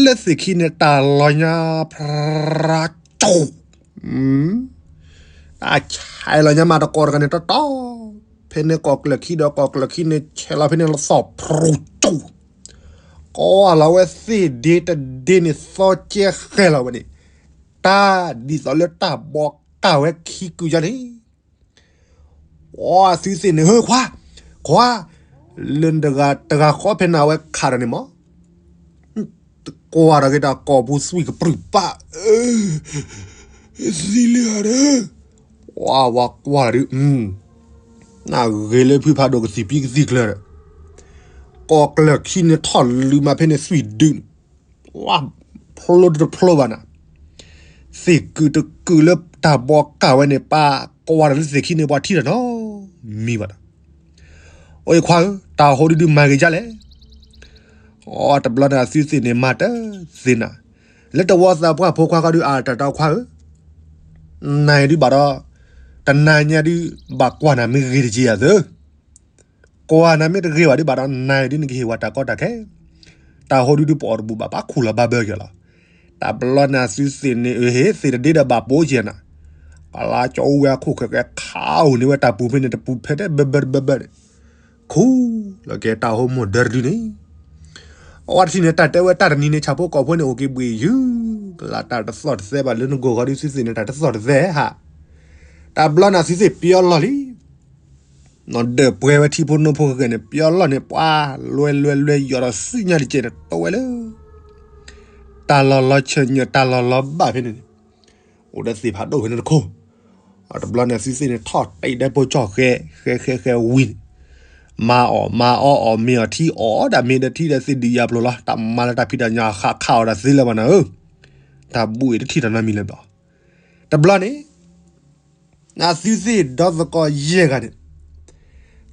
လၢသ့ၣ်ခံန့ၣ် တၢ်လီၤညါဖရၣ်ကၠိ, တၢ်ဆဲးလီၤညါမးတကိးတဂၤန့ၣ်တီတီ, ဖဲန့ၣ်ကိးကျၢၢ်ခံဒီးကိးကျၢၢ်ခံန့ၣ် ဆဲးလီၤဖဲန့ၣ်လီၤသီၣ်ဖရူၣ်ကၠိ, ကိးလီၤဝဲသ့ၣ်ဒ့တဒ့န့ၣ် သီကဲဃဲလီၤဝဲန့ၣ်, တၢ်ဒ်သိးလၢတၢ်ဘီကၢ်ဝဲခံကုာ်ယါန့ၣ် အီသုသ့ၣ်န့ၣ် ဟၢခွါ, ခွါ, လၢတဂၤဃီဖဲန့ၣ်အဝဲခးဒီးန့ၣ်မး, ကွၢ်ဒီးက့ၤတၢ်ကိာ်ပူၤသွံၣ်ကပြုၢ်ပာ်, သံလၢဒီး, ဝၤဝၤကွၢ်ဒုး, နဂ့ၤလၢဖုဖးဒိၣ်ကသံၣ်ပံကသံၣ်ကျၢၤဒီး, ကိးကျၢၢ်ခံန့ၣ်ထီၣ်လုၢ်မးဖဲန့ၣ်သွံၣ်ဒုး, ဝၤဖျိတဖျိဘၣ်နၤ သ့ၣ်ကုာ်တကုာ်လၢတၢ်ဘီကၢ်ဝဲန့ၣ် ပာ်ကွၢ်ဒီးလၢသ့ၣ်ခံန့ၣ် ပှၤထံၣ်တၢ်နီတမံၤဘၣ်ဒီး, အိၣ်ခွါဧၢ, တၢ်ဟိဒုဒုမၤဂ့ၤဒ်လဲၣ်. အီတဘျီန့ၣ် အသုသ့ၣ်န့ၣ်မၤတသ့နၤ, လၢတဝီသးပှၢ်ဖိခွါခီဒု အတၢ်တဲခွါဧၢ, နၤဒုဘၣ်ဒီး, တနၤညါဒု ဘၣ်ကွၢ်နၤမ့ၢ်ဂ့ၤတက့ၢ်ယၤသၢ ကွၢ်နၤမ့ၢ်တဂ့ၤဘၣ်ဒုးဘၣ်ဒီး နၤဒုးနကဟ့ၣ်ဝဲတၢ်ကီတၢ်ခဲ, တၢ်ဟိဒုဒုပအီၣ်တဘူးဘၣ် ပာ်ခူၣ်လီၤဘၣ်ဘၢက့ၤလီၤ. တဘျီန့ၣ်အသုသ့ၣ်န့ၣ် အဟ့ၣ်သ့ၣ်တဒ့ဒီးဘၣ်ပိာ်က့ၤနၤ, ပလါကၠီအူဝဲအခိၣ်ဃဲၤဃဲၤခးအိၣ်န့ၢ်ဝဲတၢ်ပူၤဖဲန့ၣ်တပူၤဖဲတဘၢဘၢတဘၢန့ၣ်, ခူၣ်လီၤက့ၤတၢ်ဟိမိၢ်ဒၢတဒုန့ၣ် အဝဲတထံၣ်န့ၣ် တၢ်တဲဝဲတၢ်တနံၤန့ၣ် ဆၣ်ဖိကီၢ်ဖိန့ၣ် အိၣ်က့ၤဘှံးယုၢ်, ကလၢတၢ်တသီၣ်တသဲဘၣ်လၢနဂီၢ်ဂီၢ်ဒုး သုသ့ၣ်န့ၣ် တၢ်တသီၣ်တသဲဧါ. တဘျီန့ၣ်သုသ့ၣ်ပျီလီၢ်လံ, နီၢ်ဒၢးပှဲၤဝဲထံဖိနိဖိဃဲၤန့ၣ် ပျီလီၢ်န့ၣ် ပှၤလွဲလွဲလွဲယီၤဒီးစုညါတကဲးန့ၣ် တိဝဲလၢ တၢ်လီၢ်လီၤဆၢၣ်ညၣ် တၢ်လီၢ်လီၤဘၣ်ဖဲန့ၣ်န့ၣ်, အိၣ်ဒီးသ့ၣ်ဖးဒိၣ်ဖဲန့ၣ်တခိၣ်. အတဘျီန့ၣ်သုသ့ၣ်န့ၣ် ထီၣ်တ့ၢ်ဒီးပိကၠီၣ်ဃဲ ဃဲဃဲဃဲဝံၤန့ၣ်, မၤအီၣ်မၤအီအီၣ်မ့ၤအီၣ်ထံအီၣ်ဒၣ်မ့ၤဒီးထံဒီးသ့ၣ်ဒုးယၤပျိၤလီၤ. တၢ်မၤလၢတၢ်ဖံးတၢ်ညၣ်ဃးခးအီၣ်ဒၣ်သ့လၢၤဘၣ်နၤဧၢ, တၢ်ဘူၣ်အံၤတထံၣ်တၢ်နီတမံၤလၢၤဘၣ်. တဘျီန့ၣ် အသုသ့ၣ်ဒီသကိးယဲၢ်ဂၤန့ၣ်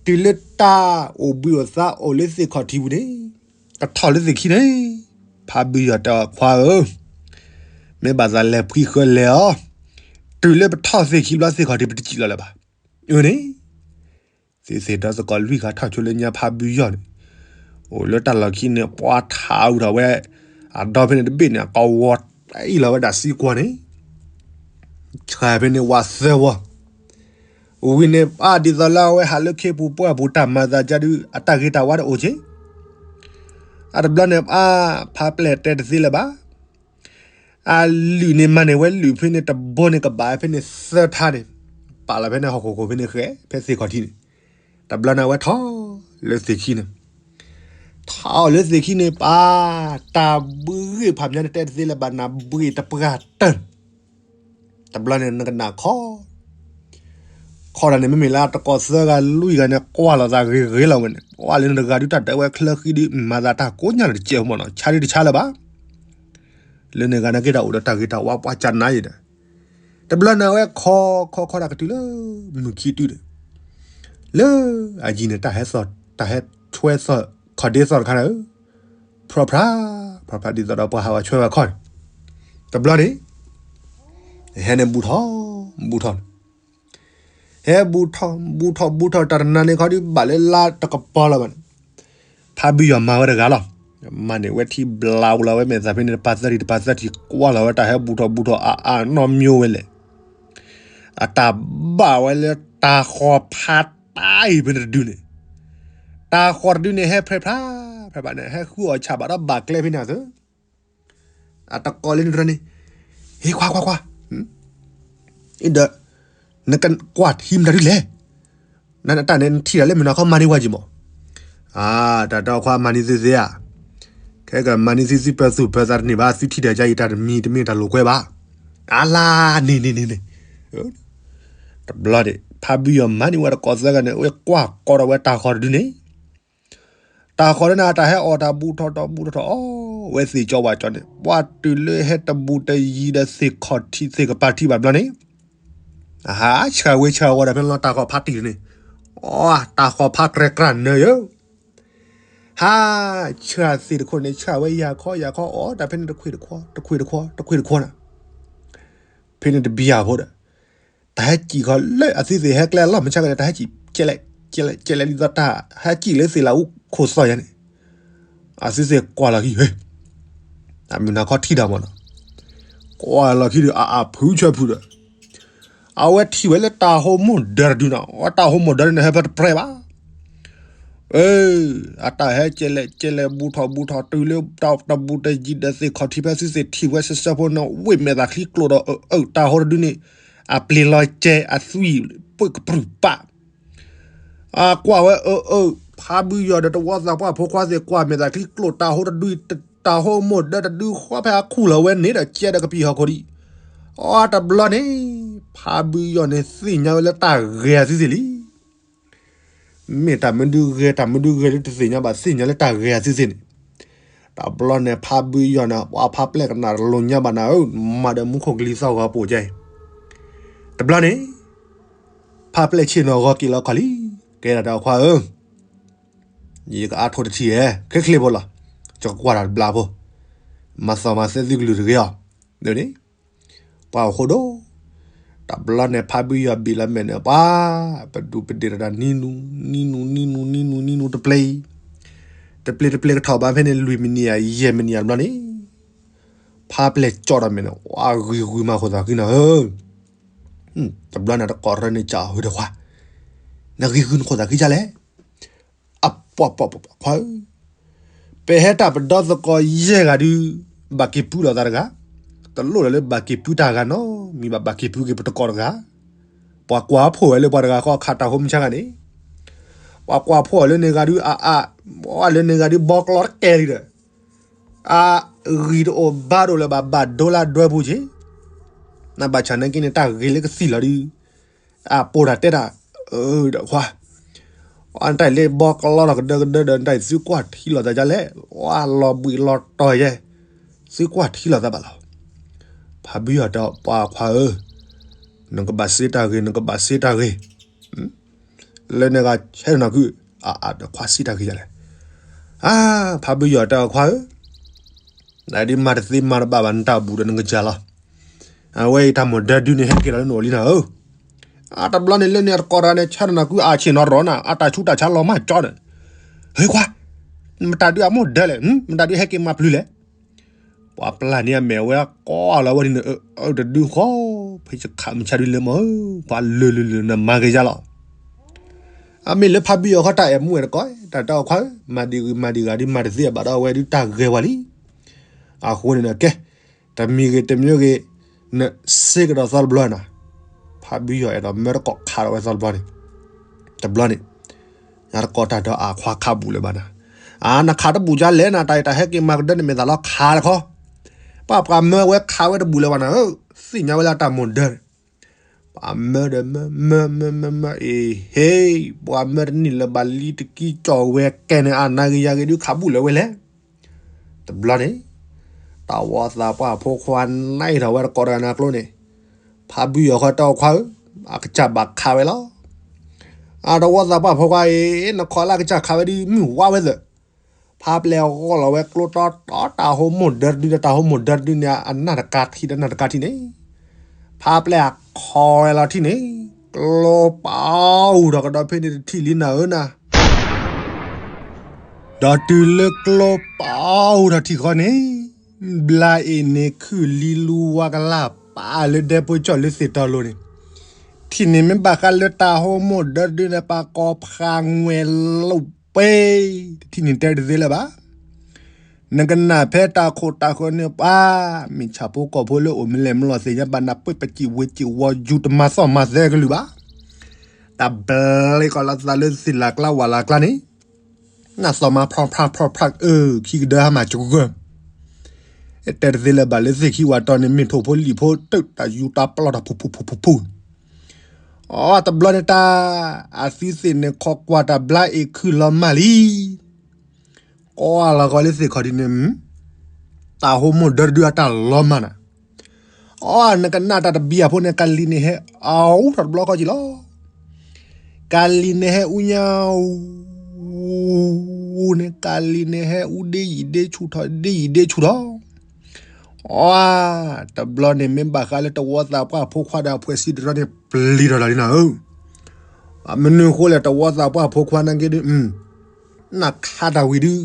တုၤလၢတၢ်အိၣ်ဘှံးအိၣ်သါအိၣ်လၢသ့ၣ်ခီၣ်ထံးပူၤန့ၣ် ကထီၣ်လၢသ့ၣ်ခံန့ၣ် ဖးဘုယီၤတဲအီၤ ခွါဧၢ, မ့ၢ်ဘၣ်သးလဲၤဖှံဃၢလဲၤအီၤ, တုၤလၢပထီၣ်သ့ၣ်ခံဘျီသ့ၣ်ခီၣ်ထံးပတစံၣ်လီၤလၢၤဘၣ်. အန့ၣ် သုသ့ၣ်ဒီသကိးလွံၢ်ဂၤထီၣ်ဆိလၢညါ ဖးဘုယီၤန့ၣ် အိၣ်လၢတၢ်လီၢ်ခံန့ၣ် ပှၤထးအုးထီၣ်ဝဲ အဒီဖဲန့ၣ်တဘ့ၣ်န့ၣ် အကဝီၤတအံၣ်လီၤဝဲဒၣ်စံကွီန့ၣ် ဆှၢဖဲန့ၣ်ဝးသၢဝီ ဝံၤန့ၣ် အါဒ်သိးလၢအဝဲဟးလၢခ့ပူၤပှၢ်ပူၤတၢ်မၤသးကါဒုး အတၢ်ဂ့ၤတၢ်ဝါတအိၣ်က့ၤ အတဘျီန့ၣ် အါဖးပျဲၢ်တဲတသ့လၢၤဘၣ်. အလုၢ်န့ၣ်မၤန့ၢ်ဝဲလုၢ်ဖဲန့ၣ်တဘိန့ၣ် ကဘၣ်ဖဲန့ၣ်သၢထါန့ၣ် ပာ်လီၤဖဲန့ၣ်ဟီၣ်ခိၣ်ခိၣ်ဖဲန့ၣ်ဃဲ ဖဲသ့ၣ်ခီၣ်ထံးန့ၣ် တဘျီန့ၣ်အဝဲထီၣ်လၢသ့ၣ်ခံန့ၣ် ထီၣ်လၢသ့ၣ်ခံန့ၣ် ပၢ် တၢ်ဘှံးဖးမၠါန့ၣ် တဲတသ့လၢၤဘၣ် နၢ်ဘှံးတပှၢ်တၢၢ် တဘျီန့ၣ် နကနၣ်ခီ ခီဒၣ်န့ၣ် မ့မ့ၢ်လၢတကိးသၢဂၤလွံၢ်ဂၤန့ၣ် ကွၢ်လိာ်သးဂ့ၤဂ့ၤလီၤဝဲန့ၣ် ကွၢ်လၢနတဂၤဒုးတၢ်ဒၢဝဲချၢဃံဒုး မၤသးတၢ်ကိးညါန့ၣ်တစဲးမ့ၢ်နီၤ ဆါဒုးတဆါလၢၤဘၣ်. လၢန့ၣ်ဂၤနာ်က့တၢ်အိၣ်ဒီးတၢ်ဂ့ၤတၢ်ဝါပှၤကနါယဲဒီး တဘျီန့ၣ်အဝဲခီခီခီဒၣ်ကတုၤလၢ မုၢ်ခံတုၤန့ၣ် လၢအယံၤန့ၣ် တၢ်ဟဲသီၣ် တၢ်ဟဲဆွဲသီၣ် ခီၣ်ဒ့သီၣ်တခါန့ၣ် ဖျီဖျါ ဖျီဖျါဒ်သိးဒီးပှၤဟးဝဲဆွဲဝဲခီန့ၣ် တဘျီန့ၣ် ဟဲန့ၣ်ဘူးထီၣ် ဘူးထီၣ်န့ၣ် ဟဲဘူးထီၣ် ဘူးထီၣ် ဘူးထီၣ် တၢ်တနၤန့ၣ်ခီဒုးဘၣ်လၢလါတကပီၤလီၤဘၣ်န့ၣ် ဖးဘုယီၤမၤဝဲတဂၤလီၤ. မၤန့ၢ်ဝဲထံဘျးဝလီၤဝဲမဲာ်သးဖဲန့ၣ် တပၤသၢထံၣ် တပၤသၢထံၣ် ကွၢ်လီၤဝဲတၢ်ဟဲဘူးထီၣ်ဘူးထီၣ်အါအါနီတမံၤဝဲလဲၣ်. အတၢ်ဘၣ်ဝဲလၢတၢ်ဃီၤဖးတၢ်အံၤဖဲန့ၣ်တဒုန့ၣ် တၢ်ဃီၤတဒုန့ၣ် ဟဲဖြဲဖြါ ဖြဲဖြါန့ၣ် ဟဲဃုအီၣ်ဆၣ်ဘၣ်ဒီးဘၣ်ကျဲဖဲန့ၣ်အသိး အတကိးလၢန့ၣ်တရၢန့ၣ် ဟ့ခွါခွါခွါ ဒီး နကကွၢ်ထံမတၤဒုလဲၣ်. နတၢ်န့ၣ်နထံၣ်တၢ်လၢမုၢ်နၤခီမၤန့ၢ်ဝဲက့ၤမး. အါ တၢ်တၢ်ခွါမၤန့ၢ်သုသ့ဧါ. ခဲကမၤန့ၢ်သုသုပၢၤသူၣ်ပၢၤသးတန့ၢ်ဘၣ် သုထံၣ်တၢ်ကါအံၤတၢ်တမံၤတမ့ၢ်တၢ်လိာ်ကွဲဘၣ်. အါလါ န့ၣ်န့ၣ်န့ၣ်န့ၣ် တဘျီန့ၣ် ဖးဘုယီၤမၤန့ၢ်ဝဲတကိးသၢဂၤန့ၣ် ဝဲကွၢ်ကီဒီးဝဲတၢ်ဃီၤတဒုန့ၣ် တၢ်ဃီၤန့ၣ် တၢ်ဟဲအီၣ်တၢ်ဘူးထီၣ်တဘူးထီၣ်ထီၣ်အီၣ်ဝဲသ့ၣ်ကၠီဝၣ်ကၠီန့ၣ် ပှၤတုၤလၢဟဲတဘူးတယံၤဒီးသ့ၣ်ခီၣ်ထံးသ့ၣ်ကပၤထံးဘၣ်ဘျီန့ၣ် အဟးဆှၢဝဲဆှၢဝီဒီးဖဲလီၤတၢ်ဃီၤဖးတံၢ်န့ၣ် အတၢ်ဃီၤဖးကြဲကြၢနၢၤယိ ဟးဆှၢသ့ၣ်တခိၣ်န့ၣ် ဆှၢဝဲယၤခီယၤခီအီၣ်တၢ်ဖဲန့ၣ်တခွံၣ်တခွီ တခွံၣ်တခွီ တခွံၣ်တခွီန့ၣ် ဖဲန့ၣ်တဘျီဖိဒီး တၢ်ဟဲစံၣ်ခီလၢအသုသ့ၣ်ဟဲကျဲအလီၢ်မုၢ်ဆါခါန့ၣ် တၢ်ဟဲစံၣ် ကဲလဲၣ် ကဲလဲၣ် ကဲလဲၣ် ဒ်သိးတၢ်ဟဲစံၣ်လၢသ့ၣ်လၢအူခိၣ်သီၣ်ယါန့ၣ် အသုသ့ၣ်ကွၢ်လီၤခံ ဟ့ အမုၢ်နၤခီထံၣ်တၢ်မးနီၤ ကွၢ်လီၤခံဒီး အအဖုဆၢဖုဒီး အဝဲထံၣ်ဝဲလၢတၢ်ဟိမိၢ်ဒၢတဒုနီၤ အဝဲတၢ်ဟိမိၢ်ဒၢန့ၣ် ဟဲဖဲတပြဲၢ်ဘၣ် အတၢ်ဟဲကဲလဲၣ်ကဲလဲၣ် ဘူးထီၣ်ဘူးထီၣ် တုၤလၢတၢ်တဘူးတယံၤဒီးသ့ၣ်ခီၣ်ထံး ဖဲသုသ့ၣ်ထံၣ်ဝဲဆၢဆၢဖိန့ၣ် ဝ့ၢ်မဲာ်သၣ်ချံကျိၣ်ဒီး အအၢ တၢ်ဟိတဒုန့ၣ် အပျ့ၤလီၤကဲ အသွံၣ်ပှ့ၢ်ကပြုၢ်ပာ် အကွၢ်ဝဲအအၢ ဖးဘုယီၤဒီးတဝီသးပှၢ်ဖိခွါသ့ၣ်ကွၢ်မဲာ်သၣ်ချံကျိၣ် တၢ်ဟိတဒု တၢ်ဟိမိၢ်ဒၢတဒုဃီဖဲအခူၣ်လီၤဝဲန့ၣ်ဒီး ကဲဒီးကပံာ်ဟီၣ်ခိၣ်ဒံး အတဘျီန့ၣ် ဖးဘုယီၤန့ၣ်သ့ၣ်ညါဝဲလၢတၢ်ဂဲၤအသုသ့ၣ်လံ မ့ၢ်တၢ်မနုၤဂဲၤ တၢ်မနုၤဂဲၤလၢတသ့ၣ်ညါဘၣ် သ့ၣ်ညါလၢတၢ်ဂဲၤအသုသ့ၣ်န့ၣ် တဘျီန့ၣ် ဖးဘုယီၤန့ၣ် ပှၤဖးပျဲၢ်ကနၣ်တလိၤညါဘၣ်နၤဧၢ မၤဒီးမူခိၣ်ကလံၤသီၣ်ဂီၤပိာ်ကဲအံၤ တဘျီန့ၣ် ဖးပျဲၢ်ဆ့ၣ်နီၤဂီၤက့ၤလီၤခီလံ ကဲဒၣ်တၢ်ခွါဧၢ ယကအါထိၣ်တထံၣ်ဧဲ ချ့ချ့ဖိလီၤ ယကကွၢ်တၢ်တဘျီဖိ မၤသီၣ်မၤသဲသုကလုၢ်တဂ့ၤအီၤ န့ၣ် ပှၤအိၣ်ဃိဒိၣ် တဘျီန့ၣ် ဖးဘုယီၤဘ့ၣ်လီၤမဲာ်န့ၣ် ပှၤ ပဒူးပဒ့ၣ်တၢ်နံနူ နံနူ နံနူ နံနူ တပျ့ၤ တပျ့ၤတပျ့ၤကထီၣ်ဘးဖဲန့ၣ် လွံၢ်မံးနံး ယဲၢ်မံးနံး တဘျီန့ၣ် ဖးပျဲၢ်ကၠီၣ်ဒီးမဲာ်န့ၣ် ပှၤဂံၤဂုၤမၤခိၣ်သးဃံနီၤဧၢ တဘျီန့ၣ်တကိးရၢန့ၣ် ကၢ်ဟူဒီးခွါ နဂံၤဂုၤနခိၣ်သးဃံဒ်လဲၣ် အပှၤပှၤပှၤခွါဧၢ, ပဟဲတၢ်ပဒီသကိးယဲၢ်ဂၤဒုး, ဘၣ်က့ၤပုၢ်လိာ်သးတဂၤ, တလိၣ်လၢၤလၢဘၣ်က့ၤပုၢ်တၢ်ဂၤနီတမံၤ, မ့ၢ်ဘၣ်ဘၣ်က့ၤပုၢ်က့ၤပတကိးတဂၤ, ပှၤကွၢ်ဖှိၣ်ဝဲလၢပှၤတဂၤဃီခးတၢ်ဟိမုၢ်ဆါဂၤန့ၣ်, ပှၤကွၢ်ဖှိၣ်ဝဲလၢန့ၣ်ဂၤဒုးအါအါ, ပှၤလၢန့ၣ်ဂၤဒုးဘီကျီတကဲလံဒီး, အဂံၢ်တအိၣ်ဘါတအိၣ်လၢၤဘၣ် ဘၣ်ဒိလၢဒွဲပူၤက့ၤ, နဘၣ်ဆၣ်နာ်က့န့ၣ် တၢ်ဂ့ၤလၢကသံၣ်လီၤဒုး အပိာ်တၢ်တဲတၢ်, ဒီးခွါ, နတၢ်အံၤလၢဘီကလီထီၣ်ကဒၢကဒၢဒီး နတၢ်အံၤသုကွၢ်ထံလိာ်သးဒ်လဲၣ်, လီၤဘှံးလီၤတီၤယဲ, သုကွၢ်ထံလိာ်သးဘၣ်လီၤ. ဖးဘုယီၤတဲ ပှၤခွါဧၢ, နကဘၣ်စ့တၢ်ဂ့ၤ, နကဘၣ်စ့တၢ်ဂ့ၤ, လၢန့ၣ်ဂၤဆဲးနၤခု, အအ ဒီးခွါစ့တၢ်ဂ့ၤယၤလဲၣ်. အါ, ဖးဘုယီၤတဲအီၤခွါဧၢ, နဒ်မၤတသ့မၤတဘၣ်ဘၣ် နတၢ်ဘူၣ်ဒီးနကစၢ်လီၤ. အဝဲအံၤတၢ်မိၢ်ဒၢဒုန့ၣ် ဟဲက့ၤလီၤလၢနအိၣ်လံနၤဧၢ. အါ, တဘျီန့ၣ်လၢန့ၣ်အတကိးတဂၤန့ၣ် ဆဲးနၤခုအဆ့ၣ်နီၤရီၤနၤ, အတၢ်ဆူးတၢ်ဆါလီၤမၢ်ကၠီဒီး, ဟ့ခွါ, မတၤဒုအမိၢ်ဒၢလဲၣ်, မတၤဒုဟဲက့ၤမၤပျုၤလဲၣ်. ပှၤပျၢ်န့ၢ်အမဲာ်ဝဲကိးလီၤဝဲဒ်န့ၣ်, အၢ တဒုဃီ, ဖဲယခးမုၢ်ဆါဒုလၢမၢ်ဧၢ, ပှၤလၢာ်လၢာ်လၢာ်နမၤဂ့ၤယါလီၤ. အမ့ၢ်လၢဖးဘုယီၤခီတၢ်အဲၣ်မူအဲၣ်တကိး, တၢ်တဲအီၤခွါဧၢ, မၤဒံးဂ့ၤမၤဒံးဂၤဒ်မၤတသ့ဘၣ်ဒီးအဝဲဒုတၢ်ဂဲၤဝဲလံ. အဃိန့ၣ်ဒီးကဲ, တမံၤဂ့ၤတမံၤဂ့ၤ, နစ့ကဒီးသီတဘျီနၤ, ဖးဘုယီၤအဲၣ်ဒိးမၢတကိးခးဒီးဝဲသီတဘျီန့ၣ်, တဘျီန့ၣ်, ယတကိးတၢ်ဒီးအခွါခးဘူးလၢၤဘၣ်နၤ, အါ နခးတဘူးကလဲၣ်နၤ, တၢ်အံၤတၢ်ဟဲက့ၤမၤကဒၢန့ၣ်မ့ၢ်သးလီၤခးတခီ, ပှၤပှၤမၢဝဲခးဝဲတဘူးလၢၤဘၣ်နၤဧၢ, သ့ၣ်ညါဝဲလၢအတၢ်မိၢ်ဒၢန့ၣ် ပှၤမၢဒီးမၢ မၢ မၢ မၢ မၢ အ့ဟ့, ပှၤမၢတန့ၢ်လၢၤဘၣ်လံတကံကၠီၣ်ဝဲကဲန့ၣ် အနၤဂ့ၤယၤဂ့ၤဒုးခးဘူးလၢၤဝဲလဲၣ်. တဘျီန့ၣ်, တဝီသးပှၢ်ဖိခွါနံၣ်ထီၣ်ဝဲတကိးတဂၤန့ၣ်အကျိန့ၣ်, ဖးဘုယီၤဃီတဲအီၤခွါဧၢ, အကစၢ်ဘၣ်ခးဝဲလီၤ. အတဝီသးပှၢ်ဖိခွါအံၤ, နခီလၢအကစၢ်ခးဝဲဒုးမုၢ်ဝါဝဲသၢ ဖးပျဲၢ်အဂီၢ်လီၤဝဲကျိတီတီ တၢ်ဟိမိၢ်ဒၢတဒုဒီးတၢ်ဟိမိၢ်ဒၢတဒုန့ၣ် အနၢ်တကါထံဒီးနၢ်တကါထံန့ၣ်, ဖးပျဲၢ်အခီဝဲလီၤထံန့ၣ်, ကျိပာ်အူထီၣ်ကဒီးဖဲန့ၣ်တထံၣ်လံနၤဧၢနၤ, ဒီးတုၤလၢကျိပာ်အူထီၣ်ထံၣ်ဃီန့ၣ်, ဘျါအ့ၣ်န့ၣ်ခုၣ်လံလူဝါကလၢ်ပာ်လၢဒဲပၢကၠီၣ်လၢသ့ၣ်တီလိၤန့ၣ်, ထံၣ်န့ၣ်မ့ၢ်ဘၣ်ဃးလၢတၢ်ဟိမိၢ်ဒၢတဒုန့ၣ် ပှၤကိးဖးငွဲၣ်လိာ်ပ့, တထံၣ်န့ၣ်တဲတသ့လၢၤဘၣ်. နကနၣ်ဖဲတၢ်ခိၣ်တၢ်ဃၢၤန့ၣ်ပှၤ, မ့ၢ်ဆၣ်ဖိကီၢ်ဖိလၢအိၣ်မ့ၢ်လဲၣ်မ့ၢ်လီၤသ့ၣ်ညါဘၣ်နၢ် ပှဲၢ်ပစံးဝ့စံးဝီယူၤတမၤသီၣ်မၤသဲကလုာ်ဘၣ်. တၢ်ဘျ့ကီးလီၤသးလၢသ့ၣ်လၤကျါဝၣ်လၤကျါန့ၣ်, နၢ်သီၣ်မၤဖျီဖျါဖျီဖျါ အၢ ခံကဒၢဟါမၢ်ကဂၢၢ် တဲတသ့လၢၤဘၣ်လၢသ့ၣ်ခံဝၤတီၤန့ၣ် မ့ၢ်ထိၣ်ဖိလံာ်ဖိတုာ်တၢ်ယူၤတၢ်ပျီၢ်တၢ်ဖူဖူဖူဖူဖူ, အတဘျီန့ၣ်တၢ်, အသုသ့ၣ်န့ၣ်ခီကွၢ်တၢ်ဘျါအ့ၣ်ခုၣ်လီၤမၢ်လံ, ကိးလီၤဃီလၢသ့ၣ်ခီၣ်ထံးန့ၣ်, တၢ်ဟိမိၢ်ဒၢတဒုအတၢ်လီၤမၢ်နၤ, အနကနၣ်တၢ်တဘံယၤဖိန့ၣ် ကလံၤန့ၣ်ဟဲအူထီၣ်တဘျီဃီက့ၤလီၤ. ကလံၤန့ၣ်ဟဲအူညါအူ, အူန့ၣ် ကလံၤန့ၣ်ဟဲအူဒ့ယံာ်ဒ့ဆူၣ်ထီၣ်ဒ့ယံာ်ဒ့ဆူၣ်ထီၣ်, အါ, တဘျီန့ၣ်မ့ၢ်ဘၣ်ဃးလၢတဝီသးပှၢ်ဖိခွါဒီးအဖှဲးစံတရီန့ၣ် ပျံၤထီၣ်လီၤလံနၤဧၢ, မနုၤအဃိလဲၣ် တဝီသးပှၢ်ဖိခွါနာ်က့ဒုး နၢ်ခါတၢ်ဝံၤဒုး,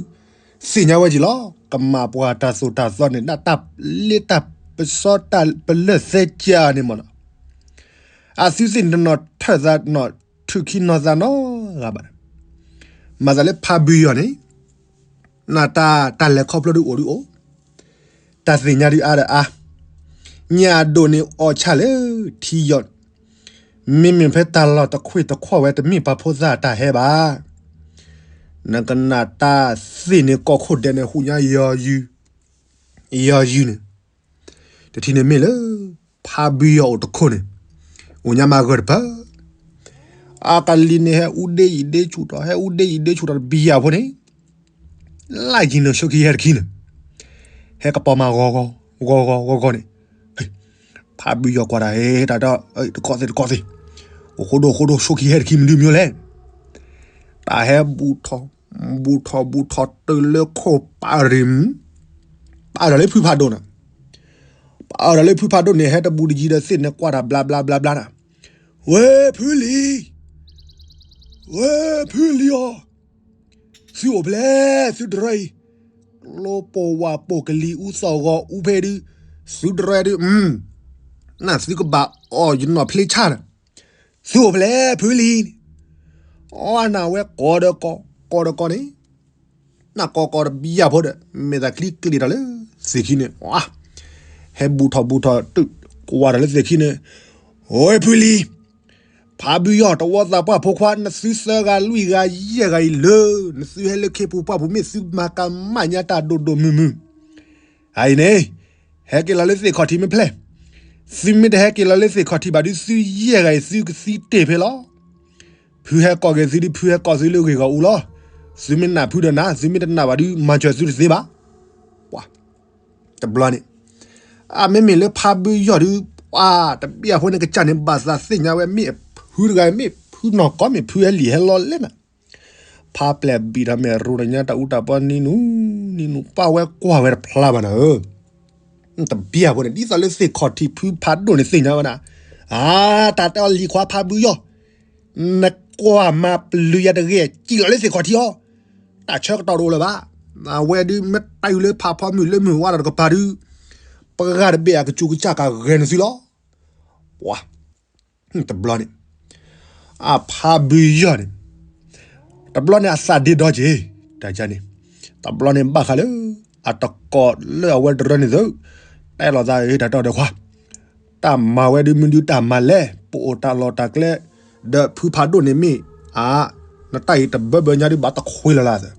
သ့ၣ်ညါဝဲက့ၤလီၤ. ကမၤပှၤတၢ်သိၣ်တၢ်သီန့ၣ် ဒ်တၢ်လ့တၢ်ပစီတၢ်ပလၢၢ်သဲကၢန့ၣ်မ့ၢ်နီၤ, အသုသ့ၣ်န့ၣ်တနီၤထၢၣ်သးနီၤ ထုးခံနီၤသးနီတဂၤဘၣ်. မၤသးလၢဖးဘုယီၤန့ၣ်, နတၢ်တၢ်လဲၤခီဖျိဒုးအိၣ်ဒုးအိၣ်, တၢ်သ့ၣ်ညါဒုးအါဒီးအါ, ညၣ်အဒိၣ်န့ၣ်အီၣ်ဆၣ်လၢထံယီၤ, မ့မ့ၢ်ဖဲတၢ်လီၢ်တခွ့ၣ်တခီၣ်ဝဲတမ့ၢ်ပှၤဖိသၣ်တၢ်ဟဲဘၣ်. နကနၣ်တၢ်သ့ၣ်န့ၣ်ကီၢ်ခိၣ်ဒဲးန့ၣ် ဟူးညါယီၤယုၢ်, ယီၤယုၢ်န့ၣ်, တထံၣ်န့ၣ်မ့ၢ်လၢ ဖးဘုယီၤအိၣ်တခိၣ်န့ၣ်, အိၣ်ညါမးဂၢၢ်တပၤ အကလံၤန့ၣ် ဟဲအူဒ့ယံာ်ဒ့ဆူၣ်ထီၣ် ဟဲအူဒ့ယံာ်ဒ့ဆူၣ်ထီၣ်တဘံယၤဖိန့ၣ်, လၢယံၤန့ၣ်ဆိခံဟဲတခံန့ၣ်, ဟဲကပီၤမးဂီၤဂီၤ ဂီၤဂီၤဂီၤဂီၤန့ၣ်, ဖးဘုယီၤကွၢ်တၢ် ဟဲတၢ်တ, တကိးသ့ၣ်တကိးသ့ၣ်, အိၣ်ဃိဒိၣ်ဃိဒိၣ်ဆိခံဟဲတခံမနုၤမနုၤလဲၣ်, တၢ်ဟဲဘူးထီၣ်, ဘူးထီၣ်ဘူးထီၣ်တုၤလၢခိၣ်ပၤရံၣ်, ပာ်အၢၣ်ထီၣ်လၢဖုဖးဒိၣ်န့ၣ် ပာ်အၢၣ်ထီၣ်လၢဖုဖးဒိၣ်န့ၣ် ဟဲတဘူးတယံၤဒီးသ့ၣ်န့ၣ်ကွၢ်တၢ်ဘျါဘျါဘျါဘျါန့ၣ်, ဝဲဖုလံၤ, ဝဲဖုလံၤဧၢ, သုအိၣ်ဖဲလဲၣ် သုတရၢအံၤ, ကျိပိာ်ဝၣ်ပိာ်ကလံၤအူသီၣ်ဂီၤအူဖဲဒုး, သုတရၢဒုး, နသုကဘၣ်အီၣ်ယနီၢ်ဖျ့ဆၣ်န့ၣ်, သုအိၣ်ဖဲလဲၣ်ဖုလံၤန့ၣ်, အီနၢ်ဝဲကိးဒီးကိး, ကိးဒီးကိးန့ၣ် နၢ်ကိးကိးတဘံယၤဖိဒီး မဲာ်သးချံကျ့ၤထီၣ်လၢသ့ၣ်ခံန့ၣ်, ဟဲဘူးထီၣ်ဘူးထီၣ်တုၤကွၢ်ထီၣ်လၢသ့ၣ်ခံန့ၣ်, အိၣ်ဖုလံၤ, ဖးဘုယီၤတဝီသးပှၢ်ဖိခွါ နသုသၢဂၤလွံၢ်ဂၤယဲၢ်ဂၤအံၤလၢ နသုဟဲလၢခ့ပူၤပှၢ်ပူၤ မ့ၢ်သုမၤကမၣ်ညါတၢ်ဒိၣ်ဒိၣ်မုၢ်မုၢ်, အအံၤန့ၣ်, ဟဲက့ၤလီၤလၢသ့ၣ်ခီၣ်ထံးမ့ၢ်ဖျဲၣ်, သုမ့ၢ်တဟဲက့ၤလီၤလၢသ့ၣ်ခီၣ်ထံးဘၣ်ဒုး သုယဲၢ်ဂၤအံၤသုကသံတ့ၢ်ဖဲလီၤ. ဖုဟဲကိးက့ၤသုဒုး ဖုဟဲကိးသုလၢဂ့ၢ်ဂီၢ်အူလီၤ. သုမ့ၢ်နာ်ဖုဒီးနာ်, သုမ့ၢ်တနာ်ဘၣ်ဒုး မၤစၢၤသုတသ့ဘၣ်. ပှၤ, တဘျီန့ၣ်, အမ့မ့ၢ်လၢဖးဘုယီၤဒုး ပှၤတဘ့ၣ်အဖိန့ၣ် ကစၢ်န့ၣ် ဘၣ်သးသ့ၣ်ညါဝဲ မ့ၢ်ဖုတဂၤ မ့ၢ်ဖုနီၢ်ကီၢ် မ့ၢ်ဖုဟဲလံာ်ဟဲလီၤလဲၣ်နၤ. ဖါပျဲၢ်ဘံၣ်ထီၣ်မဲာ်ရူၤတညါ တၢ်အူတၢ်ပီနံၤနူၤ နံၤနူၤ ပၢ်ဝဲကွၢ်ဝဲတဖျါဘၣ်နၤဧၢ. တဘ့ၣ်အဖိန့ၣ် ဒ်သိးလၢသ့ၣ်ခီၣ်ထံးဖုဖးဒိၣ်န့ၣ်သ့ၣ်ညါဝဲဒၣ်, အါ တၢ်တဲအီၤလံၤခွါဖးဘုယီၢ်, နကွၢ်မၤပျုၤယၤတဂ့ၤ စံၣ်လီၤလၢသ့ၣ်ခီၣ်ထံးအီၤ, တၢ်ဆၢကတီၢ်တအိၣ်လၢၤဘၣ်. အဝဲဒုးမ့ၢ်တၢ်အုးလၢဖးဖီမုၢ်လၢမုၢ်ဝါဒီးတကပၤဒုး, ပှၤတဘ့ၣ်အကစူးကစၢ်ကဂဲၤနသုလီၤ. ပှၤ တဘျီန့ၣ် အဖးဘုယီၢ်န့ၣ် တဘျီန့ၣ်အသးဒ့ဒီက့ၤ, တၢ်န့ၣ် တဘျီန့ၣ်ဘၣ်ဃးလၢ အတကိးလၢအဝဲတရၢန့ၣ်သု, တဲလိာ်သးတၢ်တီဒီးခွါ, တၢ်မၤဝဲဒုးမ့ၢ်ဒုးတၢ်မၤလဲၣ်, ပအိၣ်တၢ်လီၢ်တၢ်ကျဲ ဒီးဖုဖးဒိၣ်န့ၣ်မ့ၢ်, အါ, နတၢ်အံၤတဘၢဘၢညါဒုးဘၣ်တခွ့လၢၤလၢ်သၢ,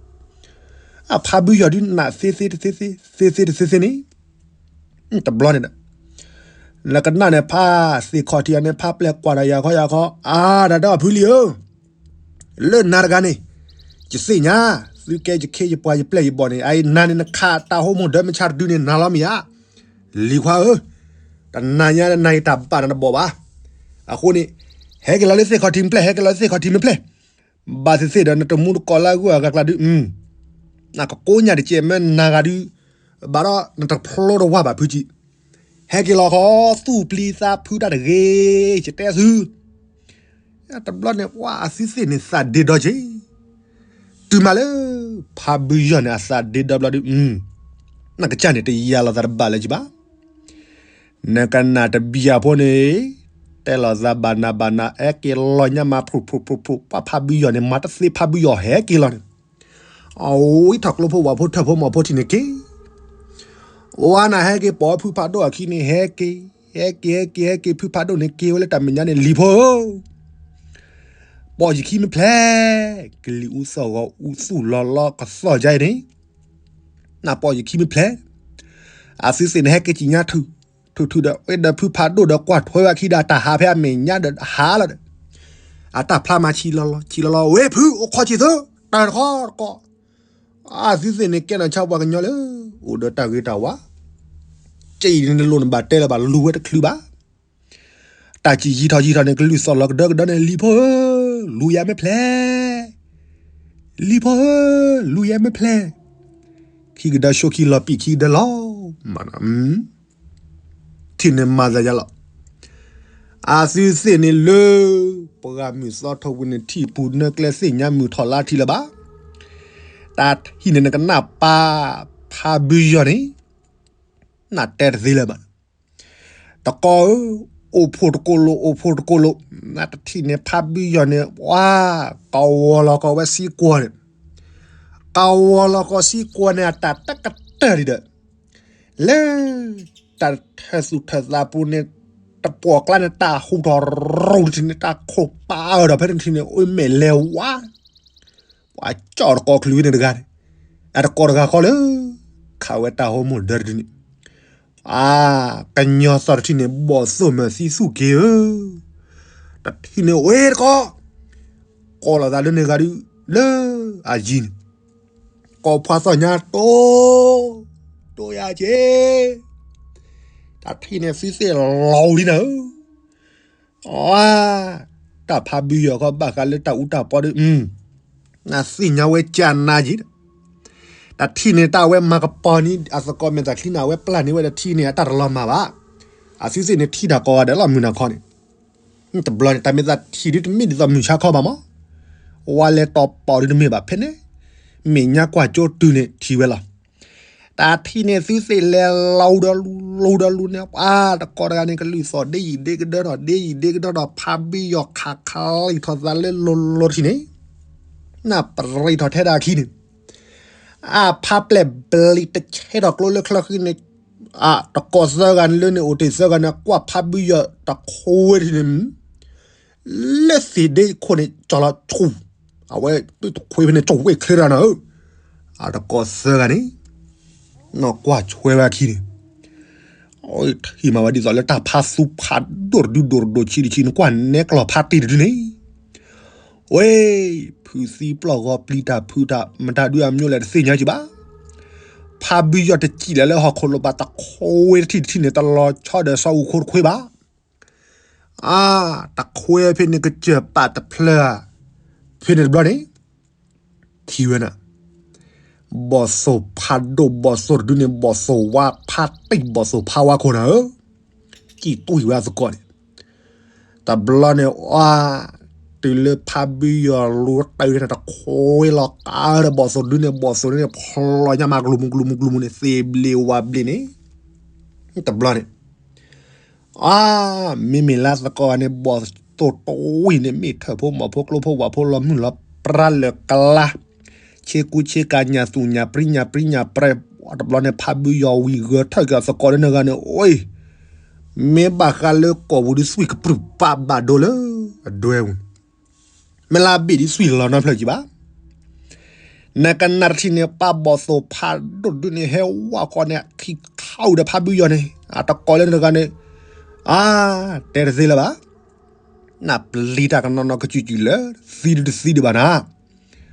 အဖးဘုယီၢ်ဒုးနးသ့သ့တသ့သ့, သ့သ့တသ့သ့န့ၣ် တဘျီန့ၣ်ဒီး နကနၣ်န့ၣ်ဖးသ့ၣ်ခီၣ်ထံးအန့ၣ် ဖးပျဲၢ်ကွၢ်ဒီးယၤခီယၤခီ, အါ တၢ်ဒီးအဖုလံၤဧၢ, လၢနၤတဂၤန့ၣ် ယသ့ၣ်ညါ, သုကဲယခ့ယပှၤယပျဲၢ်ယဘီၣ်န့ၣ် အအံၤနၤန့ၣ်နခးတၢ်ဟိမိၢ်ဒၢမုၢ်ဆါတဒုန့ၣ် နၤလီၤမ့ၢ်ဧါ, လံၤခွါဧၢ, တနၤညါနၤအံၤတၢ်ဘၣ်နၤတဘီၣ်ဘၣ်. အဃိန့ၣ် ဟဲက့ၤလီၤလၢသ့ၣ်ခီၣ်ထံးမ့ၢ်ဖျဲၣ်, ဟဲက့ၤလီၤလၢသ့ၣ်ခီၣ်ထံးမ့ၢ်ဖျဲၣ်, ဘၣ်သ့ၣ်သ့ၣ်ဒီးနတမူတကိးလၢအဂုၤအဂၤကျါဒုး, နကကိးညၣ်တကဲးမ့ၢ်နၤဂၤဒုး, ဘၣ်ဒီးနတဖျိတဝါဘၣ်ဖုကံ, ဟဲက့ၤလီၤခီ သူၣ်ပျံၤသးဖုးတၢ်တဂ့ၤ, ယတဲသု တဘျီန့ၣ် ပှၤအသုသ့ၣ်န့ၣ်သးဒ့ဒီက့ၤ, တုၤမးလၢ ဖးဘုယီၢ်န့ၣ် အသးဒ့ဒီဘျီဒုး, နကစၢ်န့ၣ် တယာ်လိာ်သးတဘၣ်လၢၤကံဘၣ်. နကနၣ်တဘံၣ်အဖိန့ၣ် တဲလိာ်သးဘၣ်နၤဘၣ်နၤ ဟဲက့ၤလီၤညါမၤဖျိးဖျိးဖျိးဖျိး ပှၤဖးဘုယီၢ်န့ၣ် မၤတသ့ဖးဘုယီၢ်ဟဲက့ၤလီၤန့ၣ်, အဝံထီၣ်ကျိဖိဝၣ်ဖိထၢၣ်ဖိမီၢ်ဖိထံၣ်န့ၣ်က့ၤ ဝါနၤဟဲက့ၤပိာ်ဖုဖးဒိၣ်အခံန့ၣ် ဟဲက့ၤ, ဟဲက့ၤ ဟဲက့ၤ ဟဲက့ၤ ဖုဖးဒိၣ်န့ၣ်က့ၤဝဲလၢတၢ်မဲာ်ညါန့ၣ် လံၤဖိဧၢ, ပိာ်ယခံမ့ၢ်ဖျဲၣ်, ကလံၤအူသီၣ်ဂီၤအူသူၣ်လီၤလီၤကသီၣ်ယါအံၤန့ၣ်, နပိာ်ယခံမ့ၢ်ဖျဲၣ်, အသုသ့ၣ်န့ၣ်ဟဲက့ၤစံၣ်ညါထုး, ထုးထုးဒီး ဝဲဒီးဖုဖးဒိၣ်ဒီးကွၢ်ထွဲဝဲအခံဒီး တၢ်ဟးဖဲအမဲာ်ညါဒီးဟးလီၤဒီး, အတၢ်ဖျါမၤဆံးလီၤလီၤ ဆံးလီၤလီၤ ဝဲဖုအိၣ်ခိးဆံးသိး တၢ်တခီတကီး အသုသ့ၣ်န့ၣ် ကဲနီၢ်ဆါပှၤကညီလၢ အိၣ်ဒီးတၢ်ဂ့ၤတၢ်ဝါ, ကဲအံၤန့ၣ် နလိၣ်နဘၣ်တဲလၢၤဘၣ်လူၤဝဲတချုးဘၣ်. တၢ်စံၣ်ယံၤထီၣ်ယံၤထီၣ်န့ၣ် ကလုၢ်သီၣ်လီၤကဒၢကဒၢန့ၣ် လံၤဖိဧၢ, လူၤယၤမ့ၢ်ဖျဲၣ်, လံၤဖိဧၢ, လူၤယၤမ့ၢ်ဖျဲၣ်, ခံကဒၢဆိခံလီၤပံာ်ခံကဒၢလီၤ, မန ထံၣ်န့ၣ်မၤသးယါလီၤ. အသုသ့ၣ်န့ၣ်လၢ ပှၤဂၤမုၢ်သီထီၣ်ဝံၤန့ၣ် ထံၣ်ပူၤနၢကျဲသ့ၣ်ညါမုၢ်ထီၣ်လါထံလၢၤဘၣ်. တၢ်ထံၣ်န့ၣ်နကနၣ်ပၢ်ဖးဘုယီၢ်န့ၣ် နတဲတသ့လၢၤဘၣ်. တကီဧၢ, အိၣ်ဖှိၣ်တကိးလိာ် အိၣ်ဖှိၣ်တကိးလိာ်, နတထံၣ်န့ၣ်ဖးဘုယီၢ်န့ၣ် ပှၤ ကဝီၤလီၤကီးဝဲဆံကွီၢ်န့ၣ်, ကဝီၤလီၤကီးဆံကွီၢ်န့ၣ် အတၢ်တကတၢၢ်ဒံးဒီး လၢ တၢ်ထၢၣ်သူၣ်ထၢၣ်သးပူၤန့ၣ် တပိာ်ကျါန့ၣ် တၢ်ဟူးထီၣ်ရူၢ်တထံၣ်န့ၣ် တၢ်ခိၣ်ပာ်အၢၣ်ဒီးဖဲန့ၣ်ထံၣ်န့ၣ် အိၣ်မဲာ်လဲၤဝါ, ပှၤကၠီၣ်တကိးချုးဝဲန့ၣ်တဂၤန့ၣ်, အတကိးတဂၤဃီလၢ ခးဝဲတၢ်ဟိမိၢ်ဒၢတဒုန့ၣ်, အါ, ကညီသီၣ်တထံၣ်န့ၣ် ဘီၣ်သိၣ်မၢၢ်သံသူၣ်က့ၤဧၢ, တထံၣ်န့ၣ်ဝဲတကိး, ကိးလိာ်သးလၢန့ၣ်ဂၤဒု လၢ အယံၤန့ၣ် ကိးဖှါသီၣ်ညါတိ, တိယၤက့ၤ, တၢ်ထံၣ်န့ၣ်သုသ့ၣ်လီၤလံနၤဧၢ, အါ, တၢ်ဖးဘုယီၢ်ခီဘၣ်ဃးလၢတၢ်အူတၢ်ပီဒီး, နသ့ၣ်ညါဝဲကနါယံၤဒီး, တၢ်ထံၣ်န့ၣ်တၢ်ဝဲမၤကပီၤန့ၣ် အသကိးမဲာ်သၣ်ချံန့ၣ် အဝဲပျၢ်န့ၢ်ဝဲဒီးထံန့ၣ် အတၢ်တလီၤမၢ်ဘၣ်, အသုသ့ၣ်န့ၣ်ထံၣ်တၢ်ကိးဂၤဒဲးလီၤမုၢ်နၤခီန့ၣ် တဘျီန့ၣ် တၢ်မဲာ်သၣ်ထံၣ်ဒုတမ့ၢ်ဒ်သိးမုၢ်ဆါခီဘၣ်မး, ဝါလဲၤတီၤပီၣ်ဒုတမ့ၢ်ဘၣ်ဖဲန့ၣ်, မဲာ်ညါကွၢ်ကၠိတုၤန့ၣ်ထံၣ်ဝဲလီၤ, တၢ်ထံၣ်န့ၣ်သုသ့ၣ်လဲၤလီၤဒီးလူၤဒီးလူၤန့ၣ် ပှၤတကိးတဂၤန့ၣ် ကလုၢ်သီၣ်ဒ့ယံာ်ဒ့ကဒၢထီၣ် ဒ့ယံာ်ဒ့ကဒၢထီၣ် ဖးဘုယီၢ်ခးခးလံာ်ထီၣ်သးလၢလိၤလိၤတထံၣ်န့ၣ်, နပရံးထီၣ်ထဲဒၣ်အခံန့ၣ် အဖးပျဲၢ်ဘျံးတဆဲထီၣ်ကျိလၢချၢဃံန့ၣ်, အတကိးသၢဂၤန့ၣ်လၢန့ၣ်အိၣ်တ့ၢ်သၢဂၤန့ၣ် ကွၢ်ဖးဘုယီၢ်တခွဲတထံၣ်န့ၣ်, လၢသ့ၣ်ဒ့ခိၣ်န့ၣ် ကၠီလီၤဆူၣ်, အဝဲတခွဲဖဲန့ၣ် ကၠီဝ့ၢ်ချ့ရၢနၤဧၢ, အတကိးသၢဂၤန့ၣ် နကွၢ်ဆွဲဝဲအခံန့ၣ် ထံၣ်မးဝဲဒ်သိးလၢတၢ်ဖးသူဖးဒိၣ်တဒုဒိၣ်တဒိၣ်ဆံးတဆံးန့ၣ် ကွၢ်နဲကျီၢ်ဖးတံၢ်တဒုန့ၣ်, ဝဲ, ဖုသံပျီၢ်ဂီၤပျံၤတၢ်ဖုးတၢ် မတၤဒုအမျိုးလဲၣ်တသ့ၣ်ညါကံဘၣ်, ဖးဘုယီၢ်တစံၣ်လၢၤလၢဟီၣ်ခိၣ်လိၤဘၣ်တခွဲတထံၣ်တထံၣ်န့ၣ် တလီၤဆီဒီးစီၤအူခိတခွဲဘၣ် အါ, တခွဲဖဲန့ၣ်ကစၢၢ်ပာ်တဖျၢၣ်ဧါ, ဖဲန့ၣ်တဘျီန့ၣ် ထံၣ်ဝဲနၤ, ဘီၣ်သိၣ်ဖးဒိၣ် ဘီၣ်သိၣ်တဒုန့ၣ် ဘီၣ်သိၣ်ဝါဖးတံၢ် ဘီၣ်သိၣ်ဖးဝါခိၣ်နၤဧၢ, စံၣ်တွံၢ်ဝဲအသကိးန့ၣ်, တဘျီန့ၣ်အါ, တုၤလၢဖးဘုယီၤလူၤတၢ်ဝဲန့ၣ် တခွဲလီၤကါဒီးဘီၣ်သိၣ်တဒုန့ၣ် ဘီၣ်သိၣ်န့ၣ် ဖျိညါမး ကျူၤမူၤကျူၤမူၤကျူၤမူၤန့ၣ် သ့ၣ်ဘျ့ဝၣ်ဘျ့န့ၣ်, တဘျီန့ၣ် အါ, မ့မ့ၢ်လၢသကိးန့ၣ် ဘီၣ်သိၣ်တဝံၣ်န့ၣ် မ့ၢ်ထၢၣ်ဖိမီၢ်ဖိကျိဖိဝၣ်ဖိလီၤမုၢ်လီၤပြါလၢာ်ကလါ, ဆ့ကူဆ့ကၤညၣ်သူၣ်ညၣ်ပြံညၣ်ပြံညၣ်ပြဲ, တဘျီန့ၣ် ဖးဘုယီၤဝံၤဂၢၤထၢၣ်က့ၤအသကိးလၢနဂၤန့ၣ် အိၣ်, မ့ၢ်ဘၣ်ဃးလၢကိာ်ပူၤဒုးသွံၣ်ကပြုၢ်ပာ်ဘၣ်ဒိလၢအဒွဲပူၤန့ၣ် မ့ၢ်လၢအဘ့ၣ်ဒုးသွံၣ်လီၤနီတဖျၢၣ်ကံဘၣ် နကနၣ်တထံၣ်န့ၣ် ပှၤဘီၣ်သိၣ်ဖးဒိၣ်တဒုန့ၣ် ဟဲဝးဃီန့ၣ် ခံခါအုၣ်ဒီးဖးဘုယီၤန့ၣ် အတကိးလၢနတဂၤန့ၣ်, အါ, တဲတသ့လၢၤဘၣ်, နပျံၤတၢ်ကနီၤနီၤကစူၤစူၤလၢ သံဒုတသံဒံးဘၣ်နၤ,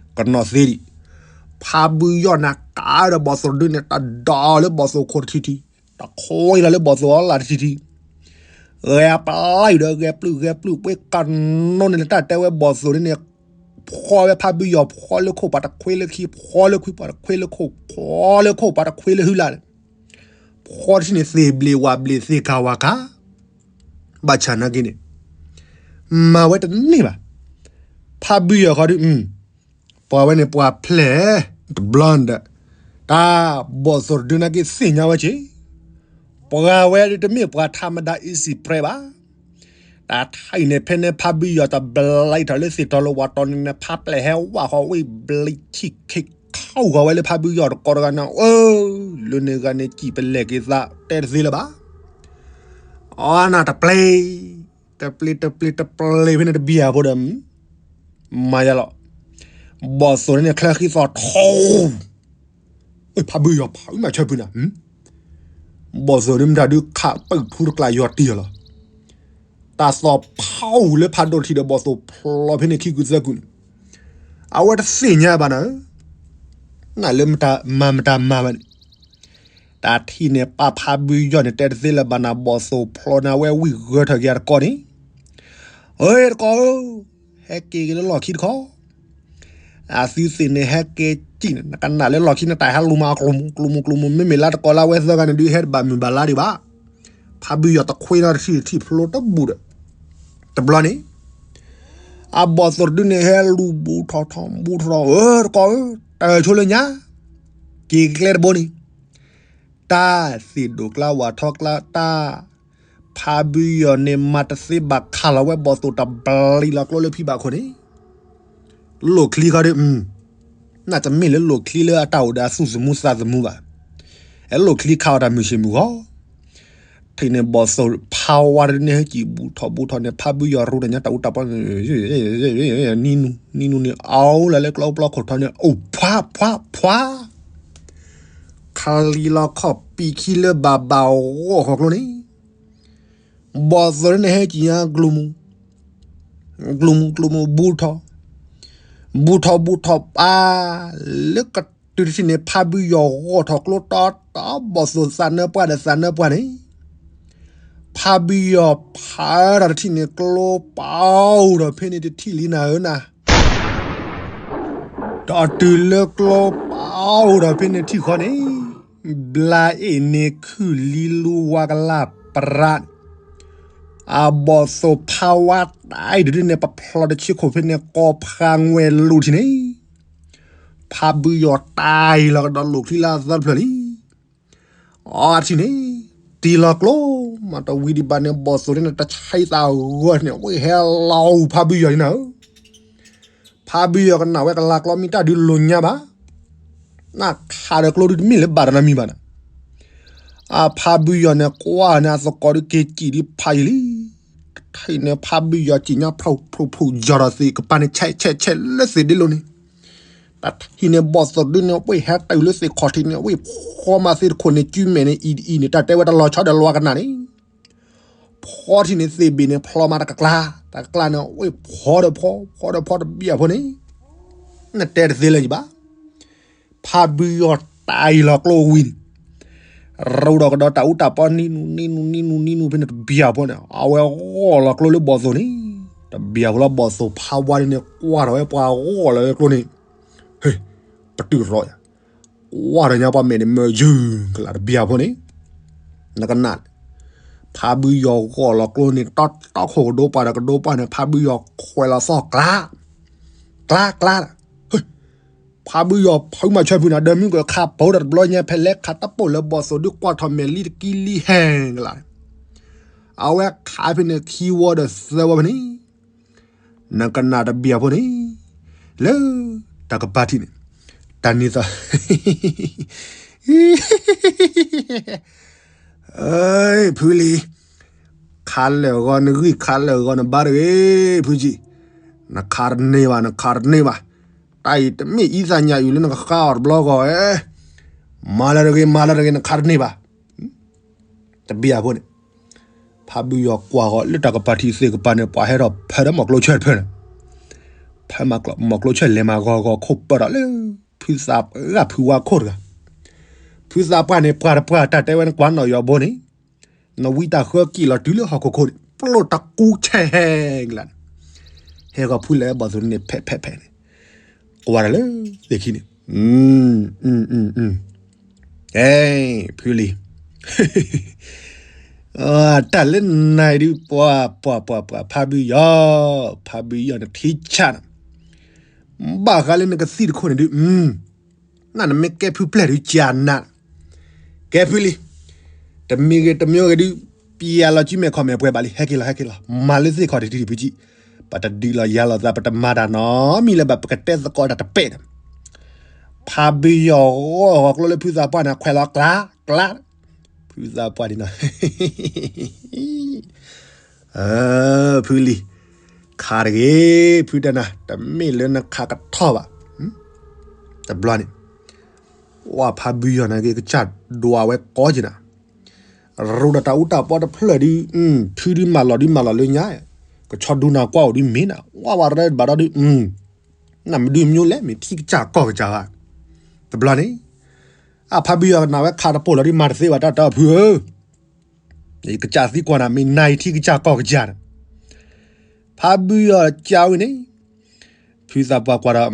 ကနီၤသ့ဒံး, ဖးဘုယီၤန့ၣ်ကါဒီးဘီၣ်သိၣ်တဒုန့ၣ် တဒီးလၢဘီၣ်သိၣ်ခိၣ်တထံၣ်ထံၣ်, တခွဲလီၤလၢဘီၣ်သိၣ်အီလၢ်တထံၣ်ထံၣ် ဂဲၤပျါယူၤဒီးဂဲၤပျုၢ်ဂဲၤပျုၢ် ပှ့ၤကနီၤန့ၣ် လၢတၢ်တဲဝဲဘီၣ်သိၣ်န့ၣ်န့ၣ်, ဖှီဝဲဖးဘုယီၤ ဖှီလၢခိၣ်ပှၤတခွဲလၢခံ ဖှီလၢခံပှၤတခွဲလၢခိၣ် ဖှီလၢခိၣ်ပှၤတခွဲလၢဟုလၢ်န့ၣ်, ဖှီတထံၣ်န့ၣ် သ့ၣ်ဘျ့ဝၣ်ဘျ့သ့ၣ်ကၤဝၤကၤ, ဘၣ်ဆၣ်နာ်က့န့ၣ်, မၤဝဲတန့ၢ်ဘၣ်, ဖးဘုယီၤဃီဒုး ပှၤဝဲန့ၣ်ပှၤဖျဲၣ်, တဘျီဒီး, တၢ်ဘီၣ်သိၣ်တဒုနာ်က့သ့ၣ်ညါဝဲက့ၤ, ပှၤဝဲဒုးတမ့ၢ်ပှၤထးမဒါ easy prey ဘၣ်. တၢ်ထံၣ်န့ၣ်ဖဲန့ၣ် ဖးဘုယီၤတဘျီထီၣ်လၢသ့ၣ်တီၤလၢဝၤတီၤန့ၣ်န့ၣ် ဖးပျဲၢ်ဟဲဝးဃီဝံၣ်ဘျံးထံၣ်ခံခီဃီဝဲလၢဖးဘုယီၤတကိးတဂၤန့ၣ်, လၢန့ၣ်ဂၤန့ၣ် စံၣ်ပလဲၣ်က့ၤသး တဲတသ့လၢၤဘၣ်. အီနၢ်တပျ့ၤ တပျ့ၤတပျ့ၤတပျ့ၤဖဲန့ၣ်တဘံၣ်အဖိဒီး, မၤယါလီၤ. ဘီၣ်သိၣ်န့ၣ်န့ၣ် ချၢဃံသီၣ်ထီ, ဖးဘုယီၤဖးမၤဆၢဖုနၤ, ဘီၣ်သိၣ်ဒုးမတၤဒုးခးပၢၢ်ထူတကျးယွၤတံၢ်အီၤလီၤ. တၢ်သီၣ်ဖးအူလၢဖးဒိၣ်ထံးဒီးဘီၣ်သိၣ်ဖျိဖဲန့ၣ်ခံကုသၢကုန့ၣ်, အဝဲတသ့ၣ်ညါဘၣ်နၤဧၢ, နလၢမၤမတၤမၤဘၣ်န့ၣ် တၢ်ထံၣ်န့ၣ် ပာ်ဖးဘုယီၤန့ၣ် တဲတသ့လၢၤဘၣ်နၤ ဘီၣ်သိၣ်ဖျိန့ၣ် အဝဲဝံၣ်ဂၢၢ်ထၢၣ်က့ၤအတကိးန့ၣ်, အ့ တကိးဧၢ, ဟဲက့ၤက့ၤလၢလီၢ်ခံတခီ, အသုသ့ၣ်န့ၣ်ဟဲက့ၤစံၣ်န့ၣ် နကနၣ်လၢလီၢ်ခံန့ၣ် တၢ်ဟဲလူၤမး ကျိၤမူၤကျိၤမူၤကျိၤမူၤ မ့မ့ၢ်လၢတကိးလၢအဝဲသၢဂၤန့ၣ်ဒုး ဟဲတဘၣ်မုာ်ဘၣ်လါဒံးဘၣ်. ဖးဘုယီၤတခွ့နီတထံၣ်တထံၣ်ဖျိတဘူၣ်ဒီး, တဘျီန့ၣ် အဘီၣ်သိၣ်တဒုန့ၣ် ဟဲလူၤဘူးထီၣ်ထီၣ်ဘူးထီၣ်ထီၣ်, အၢ တကိးဧၢ, တၢ်ဆိလၢညါ, က့ၤကျဲတဘိန့ၣ်, တၢ်သ့ၣ်ဒိၣ်ကျါဝၣ်ထီကျါတၢ်, ဖးဘုယီၤန့ၣ် မၤတသ့ဘၣ်ခးလီၤဝဲဘီၣ်သိၣ်တဘျံးလီၤကျိလၢဖံဘၣ်ခိၣ်န့ၣ်, လိၣ်ချံခီဒုး နတမ့ၢ်လၢလိၣ်ချံလၢအတၢ်အိၣ်ဒီးအသူၣ်သမူသးသမူဘၣ်. အလိၣ်ချံခးအီၤတၢ်မုၢ်ဆ့ၣ်မုၢ်ဂီၤ, ထံၣ်န့ၣ်ဘီၣ်သိၣ်ဖးဝါတဒုန့ၣ် ဟဲကံၣ်ဘူးထီၣ်ဘူးထီၣ်န့ၣ် ဖးဘုယီၤရူတၢ်ညါတၢ်အူတၢ်ပီ, နံၤနူၤ, နံၤနူၤန့ၣ် အီလၢကျီပျီခိၣ်ထီန့ၣ် အိၣ်ဖှါဖှါဖှါ, ခလံၤလီၤခီၣ်ပံာ်ခံလၢဘၣ်ဘၣ်ဂီၢ်ဃီၤကျိန့ၣ် ဘီၣ်သိၣ်န့ၣ်ဟဲက့ၤညါကျိမူ, ကျိမူကျိမူဘူးထီၣ်, ဘူးထီၣ်ဘူးထီၣ်ပၢ်, လၢကတုၤတထံၣ်န့ၣ် ဖးဘုယီၤဂီၢ်ထီၣ်ကျိတီတီ ဘီၣ်သိၣ်သးနၢပှၢ်ဒီးသးနၢပှၢ်န့ၣ်, ဖးဘုယီၤဖးထီၣ်တထံၣ်န့ၣ် ကျိပာ်အိၣ်ထီၣ်ဖဲန့ၣ်တထံၣ်လံနၤဧၢနၤ ဒီးတုၤလၢကျိပာ်အိၣ်ထီၣ်ဖဲန့ၣ်ထံၣ်ဃီန့ၣ်, ဘျါအ့ၣ်န့ၣ်ခုၣ်လံလူဝါကလၢ်ပြး, အဘီၣ်သိၣ်ဖးဝါတၢ်အံၤဒ်န့ၣ် ပဖျီတဆံခိၣ်ဖဲန့ၣ် ကိးဖးငွဲၣ်လူၤထံၣ်န့ၣ်, ဖးဘုယီၤတၢ်အံၤလီၤကဒီးလိၣ်ချံလၢအသၢတဖျၢၣ်လံ. အထံၣ်န့ၣ်, တံၢ်လီၤကျိ, မ့ၢ်တဝံၤဒံးဘၣ်န့ၣ် ဘီၣ်သိၣ်န့ၣ် တဆံသးဂီၢ်န့ၣ် ဝဲဟဲလီၤအူဖးဘုယီၤန့ၣ်နၤဧၢ ဖးဘုယီၤကနၣ်ဝဲကလၤကျီမ့ၢ်တၢ်ဒုးလိာ်ညါဘၣ်, နခးဒီးကျိဒုးတမ့ၢ်လၢဘၣ်တနမံၤဘၣ်နၤ, အဖးဘုယီၤန့ၣ် ကွၢ်န့ၣ်အသကိးဒုးက့ၤစံၣ်ဒုးဖးယံၤလံ, တထံၣ်န့ၣ် ဖးဘုယီၤစံၣ်ညါဖျိဖျိဖျိယီၤဒီးသ့ၣ်ကပၤန့ၣ် ဆဲးဆဲးဆဲးလၢသ့ၣ်ဒ့လိၤန့ၣ် တထံၣ်န့ၣ် ဘီၣ်သိၣ်ဒုန့ၣ် ဝဲဟဲတုၤလၢသ့ၣ်ခီၣ်ထံးန့ၣ် ဝဲဖှီမးသ့ၣ်တခိၣ်န့ၣ် စုမဲာ်န့ၣ် အံၤတအံၤန့ၣ် တၢ်တဲဝဲတလီၤဆီဒီးလွါကနၣ်န့ၣ် ဖှီထံၣ်န့ၣ် သ့ၣ်ဘ့ၣ်န့ၣ် ဖျီမးတကကျါ, တကကျါန့ၣ် ဝဲဖှီဒီးဖှီ, ဖှီဒီးဖှီတဘံၣ်အဖိန့ၣ်, နတဲတသ့လၢၤယဘၣ်. ဖးဘုယီၤတၢ်အံၤလီၤကျိဝံၤန့ၣ်, ရူဒီးကဒီးတၢ်အူတၢ်ပီနံၤနူနံၤနူနံၤနူနံၤနူဖဲန့ၣ် တဘျီဖိန့ၣ် အဝဲဂီၢ်လီၤကျိလၢဘီၣ်သိၣ်န့ၣ်, တဘျီဖိလၢဘီၣ်သိၣ်ဖးဝါန့ၣ် ကွၢ်ထီၣ်ဝဲပှၤဂီၢ်လီၤဝဲကျိန့ၣ်, ဟ့ၣ်, ပတုာ်ရီယၤ, ကွၢ်ထီၣ်ညါပှၤမဲာ်န့ၣ်မၢယုၢ်ကလာ်တဘျီဖိန့ၣ်, နကနၣ်, ဖးဘုယီၤဂီၢ်လီၤကျိန့ၣ် တီတီခိၣ်ကဒိပှၢ်ဒီးကဒိပှၢ်န့ၣ် ဖးဘုယီၤခွဲးလီၤသီၣ်ကျါ, ကျါကျါ, ဟ့ၣ် ဖးဘုယီၤဖုမၤဆၢဖုန့ၣ် ဒီးမုၢ်ကခးပိာ်တၢ်တဘျီညါ ဖဲလဲၤခးတပိာ်လၢဘီၣ်သိၣ်ဒုးကွၢ်ထီၣ်မဲာ်လံတကံလံဟဲကလာ်န့ၣ်, အဝဲခးဖဲန့ၣ်ခံဝီဒီးသၢဝီဖဲန့ၣ်, နကနၣ်တဘျီဖိန့ၣ်, လၢ, တၢ်ကပၤထံၣ်န့ၣ်, တၢ်နံၤသီ ဖုလံၤ, ခးလၢာ်ဂီၤနဂံၢ်ခးလၢာ်ဂီၤနဘါတဂ့ၤ, ဖုကံ, နခးတန့ၢ်ဘၣ် နခးတန့ၢ်ဘၣ်, တၢ်အံၤတမ့ၢ်အံသၣ်ညါအံၤလၢနကဃါအီၤတဘျီဂီၢ်ဧဲ, မၤလၢတဂ့ၤ မၤလၢတဂ့ၤ နခးတန့ၢ်ဘၣ်, တဘျီဖိန့ၣ်, ဖးဘုယီၤကွၢ်ဂီၤလၢတၢ်ကပၤထံၣ်သ့ၣ်ကပၤန့ၣ် ပှၤဟဲထီၣ်ဖဲဒီးမီၢ်ကျိဆၢၣ်တဖၢန့ၣ်, ဖဲမီၢ်ကျိဆၢၣ်လဲၤမၤဂီၤဂီၤခိၣ်ပၢၢ်ဒီးလၢ, ဖုသးပှၢ်ဖုဝါခိၣ်တဂၤ, ဖုသးပှၢ်န့ၣ် ပှၤတပှၢ်တၢ်တဲဝဲနကွၢ်နီၣ်ယီၤဘိန့ၣ်, နဝံတၢ်ဃၢကံၣ်လီၤတုၤလၢဟီၣ်ခိၣ်ခိၣ်န့ၣ် ပျိၢ်တကူဆဲးဟဲကလၢာ်န့ၣ်, ဟဲဂီၤဖုလဲၤဘီၣ်သိၣ်န့ၣ် ဖဲးဖဲးဖဲးန့ၣ်, ကွၢ်တၢ်လၢသ့ၣ်ခံန့ၣ်, အဲ, ဖုလံၤ, တၢ်လၢနၤအံၤဒုး ပှၤပှၤပှၤပှၤ ဖးဘုယီၤ, ဖးဘုယီၤနထံဆးန့ၣ်, ဘၣ်ဃးလၢနကသံၣ်တခိၣ်န့ၣ်ဒုး, နနမ့ၢ်ကဲဖုပျဲၢ်ဒုးကနၣ်, ကဲဖုလံၤ, တမံၤဂ့ၤတမံၤဂ့ၤဒုး, ပျဲလီၤစုမဲာ်ခီၣ်မဲာ်ပှဲၤဘၣ်လံ ဟဲက့ၤလီၤ ဟဲက့ၤလီၤ မၤလၢသ့ၣ်ခီၣ်တထံၣ်ဖုကံ, ပတဒုးလီၤယၤလီၤသး ပတမၤတၢ်နီတမံၤလၢၤဘၣ် ပကတဲသကိးတၢ်တပဲာ်ဒီး, ဖးဘုယီၤဂီၢ်ဂီၤကျိလၢဖုသးပှၢ်န့ၣ် ခွဲးလီၤကျါ, ကျါ, ဖုသးပှၢ်ဒ်နီၤ ဖုလံၤ, ခးတဂ့ၤ ဖုတဲနၤ တမ့ၢ်လၢနခးကထီၣ်ဘၣ်, တဘျီန့ၣ်, ဝဲဖးဘုယီၤန့ၣ်က့ၤကစၢ်ဒွးဝဲကိးက့ၤနၤ, ရူဒီးတၢ်အူတၢ်ပီတဖျၢၣ်ဒုး, ထံဒုးမၤလီၤဒုးမၤလီၤလၢညါ, ကဆီဒူနၤကွၢ်အိၣ်ဒုးမ့ၢ်နၤ, ဝဲဝဲရဲတဘၣ်ဒီးဒုး, နမ့ၢ်ဒုးမ့ၢ်လဲၣ် မ့ၢ်ထံကစၢ်ကီၢ်ကစၢ်ဧါ, တဘျီန့ၣ်, အဖးဘုယီၤကနၣ်ဝဲခးတပိာ်လီၤဒုးမၤတသ့ဘၣ် တၢ်တၢ်ဖုဧၢ ယကစၢ်သံကွၢ်နၤ မ့ၢ်နၤအံၤထံကစၢ်ကီၢ်ကစၢ်န့ၣ်, ဖးဘုယီၤကဝံၤန့ၣ်, ဖုသးပှၢ်ကွၢ်ဒီး,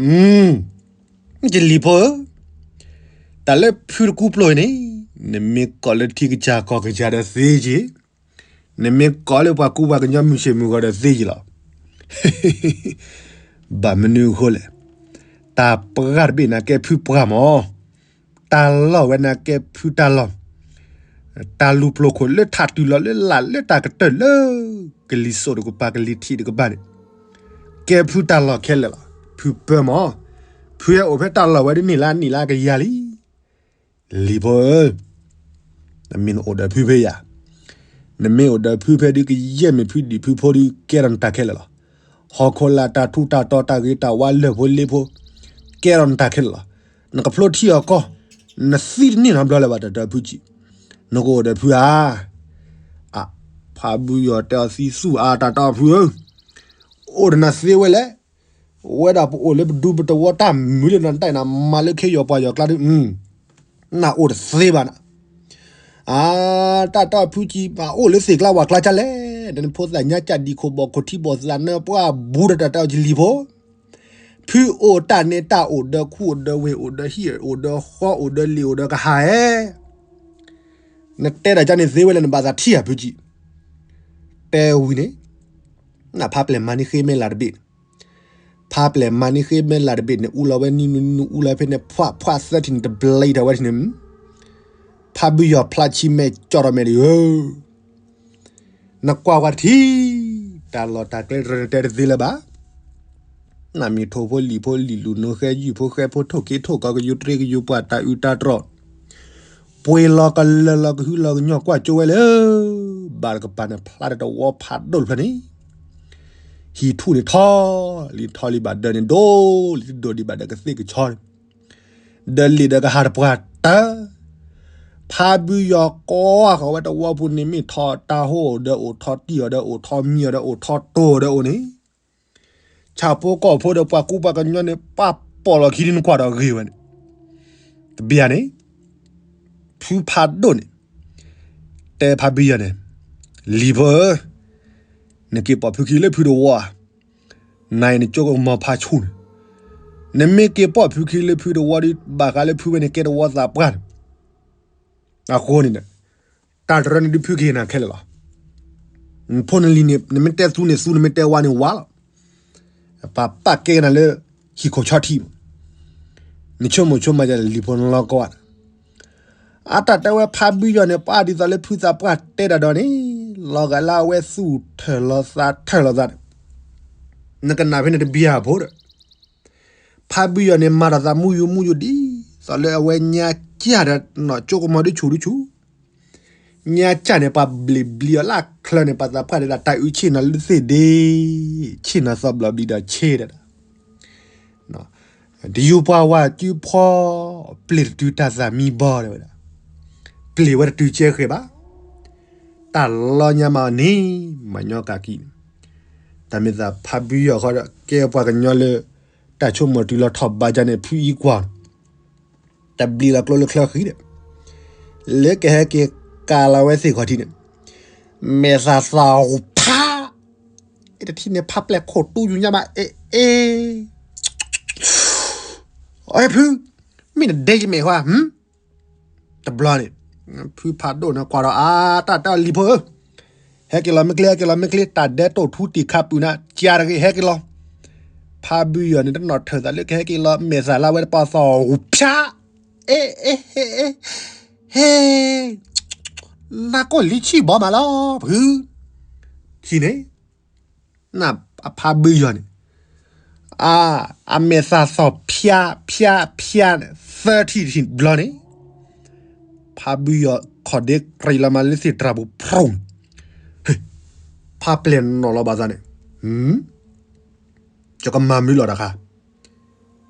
ယလံၤဖိဧၢ, တၢ်လၢဖုတကူပျိၢ်အံၤန့ၣ်, နမ့ၢ်ကိးလၢထံကစၢ်ကီၢ်ကစၢ်ဒီးသ့က့ၤ, နမ့ၢ်ကိးလၢပှၤကူပှၤကညီမုၢ်ဆ့ၣ်မုၢ်ဂီၤဒီးသ့က့ၤလီၤ. ဘၣ်မနုၤအဃိလဲၣ်, တၢ်ပှၢ်တဘ့ၣ်န့ၣ်ကဲဖုပှၢ်မး, တၢ်လီၢ်ဝဲန့ၣ်ကဲဖုတၢ်လီၢ်, တၢ်လူၤပျိာ်ခိၣ်လၢထးတုၤလီၤလၢလာ်လၢတၢ်ကတၢၢ်လၢ ကလံၤစိးတကပၤ ကလံၤထံးတကပၤန့ၣ်, ကဲဖုတၢ်လီၢ်ခဲလၢာ်လီၤ. ဖုပၢမး, ဖုဟဲအိၣ်ဖဲတၢ်လီၢ်ဝဲဒ်န့ၣ်လၢနံၣ်လၢကယၤလံ လံၤဖိဧၢ, နမ့ၢ်နအိၣ်ဒီးဖုဖဲယၤ, နမ့ၢ်အိၣ်ဒီးဖုဖဲဒုးကယဲၢ်မ့ၢ်ဖုဒံၣ်ဖုဖိဒုးကဲထီၣ်နတၢ်ခဲလၢာ်လီၤ. ဟီၣ်ခိၣ်လာ်တၢ်ထူးတၢ်တီၤတၢ်ဂ့ၤတၢ်ဝါလၢၢ်ဖိလ့ဖိ, ကဲထီၣ်နတၢ်ခဲလၢာ်လီၤ. နကဖျိထံအီၤကီၢ်, နသံတန့ၢ်နီတဘျီလၢၤဘၣ် တၢ်တၢ်ဖုကံ, နကအိၣ်ဒီးဖုဧါ. ဖးဘုယီၤတဲအီၤသံသူၣ်အါ တၢ်တၢ်ဖုဧၢ, အိၣ်ဒီးနၤသ့ဝဲလဲၣ် ဝဲဒၣ်ပအိၣ်လၢပဒူပတဝီတၢ်မုာ်လၢနတၢ်အံၤနၤ မၤလၢခ့ယီၤပှၤယီၤကျါဒုး, နအိၣ်တသ့ဘၣ်နၤ. အါ, တၢ်တၢ်ဖုကံ ပအိၣ်လၢသ့ၣ်ကျါဝၣ်ကျါကလဲၣ်, ဒီးနဖိသၣ်ညါကၢ်ဒံၣ်ခိၣ်ဘီၣ်ခိၣ်ထံဘီၣ်သၣ်နၢပှၢ်ဘူးဒီးတၢ်တၢ်အီၤကလံၤဖိ, ဖုအိၣ်တၢ်န့ၣ် တၢ်အိၣ်ဒီးခူအိၣ်ဒီးဝ့ၢ်အိၣ်ဒီးဟံၣ်အိၣ်ဒီးဃီအိၣ်ဒီးလံာ်အိၣ်ဒီးကဟၣ်ဧဲ နတဲတၢ်ကန့ၣ်သ့ဝဲလၢနဘၣ်သးထံၣ်ဧါဖုကံ, တဲဝံၤန့ၣ်, နဖးပျဲၢ်မၤန့ၢ်ဃ့မဲလၢ်တဘ့ၣ်န့ၣ်, ဖးပျဲၢ်မၤန့ၢ်ဃ့မဲလၢ်တဘ့ၣ်န့ၣ် အူလီၤဝဲနံၤနူနူအူလီၤဖဲန့ၣ် ဖှးဖှးသၢထံၣ်န့ၣ် တဘျီအံၤထီၣ်ဝဲထံၣ်န့ၣ်, ဖးဘုယီၤဖျါဆံမဲာ်ကၠီထီၣ်မဲာ်ဒံးဧၢ နကွၢ်ကွၢ်တထံၣ်, တၢ်လီၢ်တၢ်ကျဲတရၢနတဲတသ့လၢၤဘၣ်. နမ့ၢ်ထိၣ်ဖိလံၣ်ဖိလံၣ်လူၢ်နိဃဲယုၢ်ဖိဃဲဖိထိၣ်က့ၤထိၣ်ကီကယိတရ့ကယိပှၢ်တၢ်အုးတၢ်တြီၢ်, ပှ့ၤလီၤကလၢာ်လီၤကဟုလီၤကညီၢ်ကွၢ်ကၠိဝဲလၢ, ဘၣ်တကပၤန့ၣ်ဖျါတဝီဖးဒိၣ်တဖျၢၣ်န့ၣ်, ဟံၣ်ထူၣ်န့ၣ်ထီလံထီလံဘၣ်ဒၢးန့ၣ်ဒိၣ်လံ တဒိၣ်ဒံးဘၣ်ဒီးကသ့ၣ်ကဆီန့ၣ် ဒီးလံာ်ဒီးကဟးတပှၢ်တၢၢ်, ဖးဘုယီၤကွၢ်ဃီၤဝဲတဝီပူၤန့ၣ် မ့ၢ်ထီၣ်တၢ်ဟိၣ်အီၤဒီးအိၣ်ထီၣ်တံၢ်အီၤဒီးအိၣ်ထီၣ်တိၢ်အီၤဒီးအိၣ်န့ၣ်, ဆၣ်ဖိကီၢ်ဖိဒီးပှၤကူပှၤကညီန့ၣ် ပာ်ပီၣ်လီၤခံဒ်နကွၢ်ဒီးဂ့ၤဝဲန့ၣ်, တဘျီန့ၣ် ဖုဖးဒိၣ်န့ၣ် တဲဖးဘုယီၤန့ၣ်, လံၤဖိဧၢ, နက့ၤပိာ်ဖုခံလၢဖုတဝီဧါ, နၤအံၤနကၠိကမီၤဖးဆူၣ်န့ၣ်, နမ့ၢ်က့ၤပိာ်ဖုခံလၢဖုတဝီဒီး ဘၣ်ဃးလၢဖုဝဲန့ၣ်ကဲတဝီသးပှၢ်န့ၣ်, အဃိန့ၣ်ဒီး တၢ်တရၢန့ၣ်ဒုးဖုက့ၤနၤခဲလၢာ်လီၤ. ဖိနလံၤန့ၣ် နမ့ၢ်တဲသူန့ၣ်သူ, နမ့ၢ်တဲဝါန့ၣ်ဝါလီၤ. ပှၤပာ်ကဲနၤလၢဟံၣ်ခိၣ်ဆီထံးမး, နဆိကမိၣ်ဆိကမးလံၤဖိနလီၤကီၢ်ဧါ. အတၢ်တဲဝဲဖးဘုယီၤန့ၣ် ပှၤဒ်သိးလၢဖုသးပှၢ်တဲတၢ်ဒီးန့ၣ်, လီၤဂာ်လၢအဝဲသူၣ်ထၢၣ်လီၤသးထၢၣ်လီၤသးန့ၣ်, နကနၣ်ဖဲန့ၣ်တဘံၣ်အဖိဒီး ဖးဘုယီၤန့ၣ် မၤတၢ်သးမူယူၤမူယူၤဒ်သိးလၢအဝဲညါကၢ်ဒီးနီၢ်ကၠိကမီၤဒုးဆူၣ်ဒုးဆူၣ်, ညါကၢ်န့ၣ် ပှၤဘျံးဘျံးအီၤလၢအချၢန့ၣ် ပှၤသးပှၢ်တဲဒၣ် တၢ်အုၣ်ဆ့ၣ်နီၤလၢသ့ၣ်ဒ့, ဆ့ၣ်နီၤသီဘျီဘျံးဒီးဆ့ဒၣ်, တယူးပှၤဝၤစုဖီ, ပျ့ၤတတုၤတၢ်သးမံဘီတဲဝဲဒၣ်, ပျ့ၤဝဲတတုၤကဲဃဲၤဘၣ်, တၢ်လီၤညါမးန့ၣ် မၤညီကးကံၣ်န့ၣ်, တၢ်မ့ၢ်သးဖးဘုယီၤဃီဒီး ကဲပှၤကညီလၢ တၢ်ဆိကမိၣ်တုၤလီၤထီၣ်ဘးကၢ်န့ၣ် ဖုအံၤကွၢ် တဘျံးလီၤကျိလၢချၢဃံဒီး လၢကဟဲက့ၤကၤလီၤဝဲသ့ၣ်ခီၣ်ထံးန့ၣ်, မဲာ်သၣ်သီၣ်ဖး, အတထံၣ်န့ၣ် ဖးပျဲၢ်ခိၣ်တူယူၤညါဘၣ် အ့ၣ်အ့ၣ်, အဖု, မ့ၢ်နဒဲယမဲာ်ဟါ, တဘျီန့ၣ် ဖုဖးဒိၣ်န့ၣ်ကွၢ်ဒီးအါ တၢ်တဲအီၤလံၤဖိဧၢ, ဟဲက့ၤလီၤမ့ၢ်ကျ့ ဟဲက့ၤလီၤမ့ၢ်ကျ့ တၢ်ဒဲတိၣ်ထူတံၢ်ခါပုၢ်နၤ ကၢ်တဂ့ၤ ဟဲက့ၤလီၤ. ဖးဘုယီၤန့ၣ် တနီၣ်ထၢၣ်သးလၢကဟဲက့ၤလီၤ မဲာ်သၣ်လၢဝဲတပာ်သီၣ်ဂူၤဖၠး, အ့ၣ်အ့ၣ်ဟ့ၣ်အ့ၣ်, ဟ့ၣ်, နၢ်ကိၢ်လံဆံၣ်ဘီမးလီၤ ဖု, ထံၣ်န့ၣ် အဖးဘုယီၤန့ၣ် အမဲာ်သၣ်သီၣ်ဖၠးဖၠးဖၠးန့ၣ် သၢထံၣ်တထံၣ်တဘျီန့ၣ် ဖးဘုယီၤခီၣ်ဒ့ကြံးလီၤမးလၢသ့ၣ်တြၢ်ပူၤဖျိန့ၣ်, ဖးပျဲၢ်နီၣ်လီၤဘၣ်သးန့ၣ်, ယကမၤမနုၤလီၤတခါ,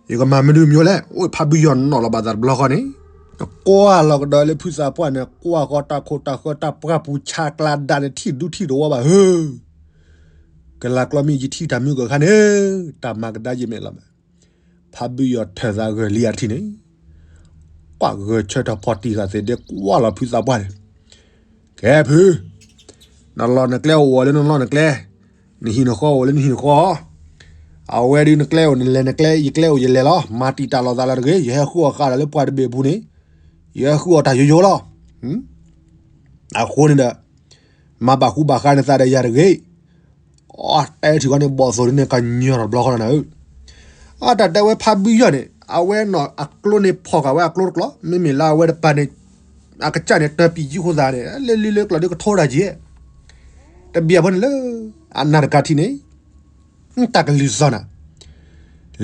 ယကမၤမနုၤမံၤလဲၣ်, အိၣ်ဖးဘုယီၤနီၣ်လီၤဘၣ်သးတဘျီဃီန့ၣ်, ကွၢ်လီၤကဒီးလၢဖုသးပှၢ်န့ၣ် ကွၢ်ဃီတၢ်ခိၣ်တၢ်ဃၢတၢ်ပှၢ်ပူၤဆါကျါဒၣ်န့ၣ် ထံၣ်ဒူထံၣ်တဝီဘၣ်ဧၢ ကလၤကျီမ့ၢ်ယထံၣ်တၢ်မုၢ်ကခါန့ၣ်, တၢ်မၤကဒါယမဲာ်လီၤမး, ဖးဘုယီၤထၢၣ်သးဂၢၢ်လံအထံၣ်န့ၣ်, ကွၢ်ဂၢၢ်ဆၢထီၣ်ဖီၣ်တံၢ်ဃာ်သ့ၣ်ဒ့ကွၢ်လီၤဖုသးပှၢ်န့ၣ်, ကဲဖု, နလီၢ်နကျဲအိၣ်ဝဲလၢနလီၢ်နကျဲ, နဟံၣ်နဃီအိၣ်လၢနဟံၣ်နဃီ, အဝဲဒုးနကျဲအိၣ် နလဲၤနကျဲ ယကျဲအိၣ်ယလဲၤလီၤ, မၤတံာ်တာ်လိာ်သးလီၤတဂ့ၤ, ယဟဲဃုအီၣ်ဃာ်ဒီးလၢပှၤတဘ့ၣ်အပူၤန့ၣ်, ယဟဲဃုအီၣ်တၢ်ယိယိလီၤ. အဃိန့ၣ်ဒီး မၤဘၣ်ဃူဘၣ်ဃါနသးဒီးယၤတဂ့ၤ, အတဲထံၣ်ဃီန့ၣ် ဘီၣ်သိၣ်ဒ်န့ၣ် ကညီၤထီၣ်တဘျီဃီလီၤနၤဧၢ, အတၢ်တဲဝဲဖးဘုယီၤန့ၣ် အဝဲနီၢ်အကျိန့ၣ်ဖီၣ်ဃာ်ဝဲအကျိတကျိး, မ့မ့ၢ်လၢအဝဲတပၤန့ၣ် အကစၢ်န့ၣ် တၢ်ပံာ်ကံဃိသးန့ၣ် လၢလံလၢကျီၢ်ဒုးကထိတၢ်က့ၤ, တဘၣ်ဖိန့ၣ်လၢ အနၢ်တကးထံၣ်န့ၣ်, တၢ်ကလုၢ်စီနၤ,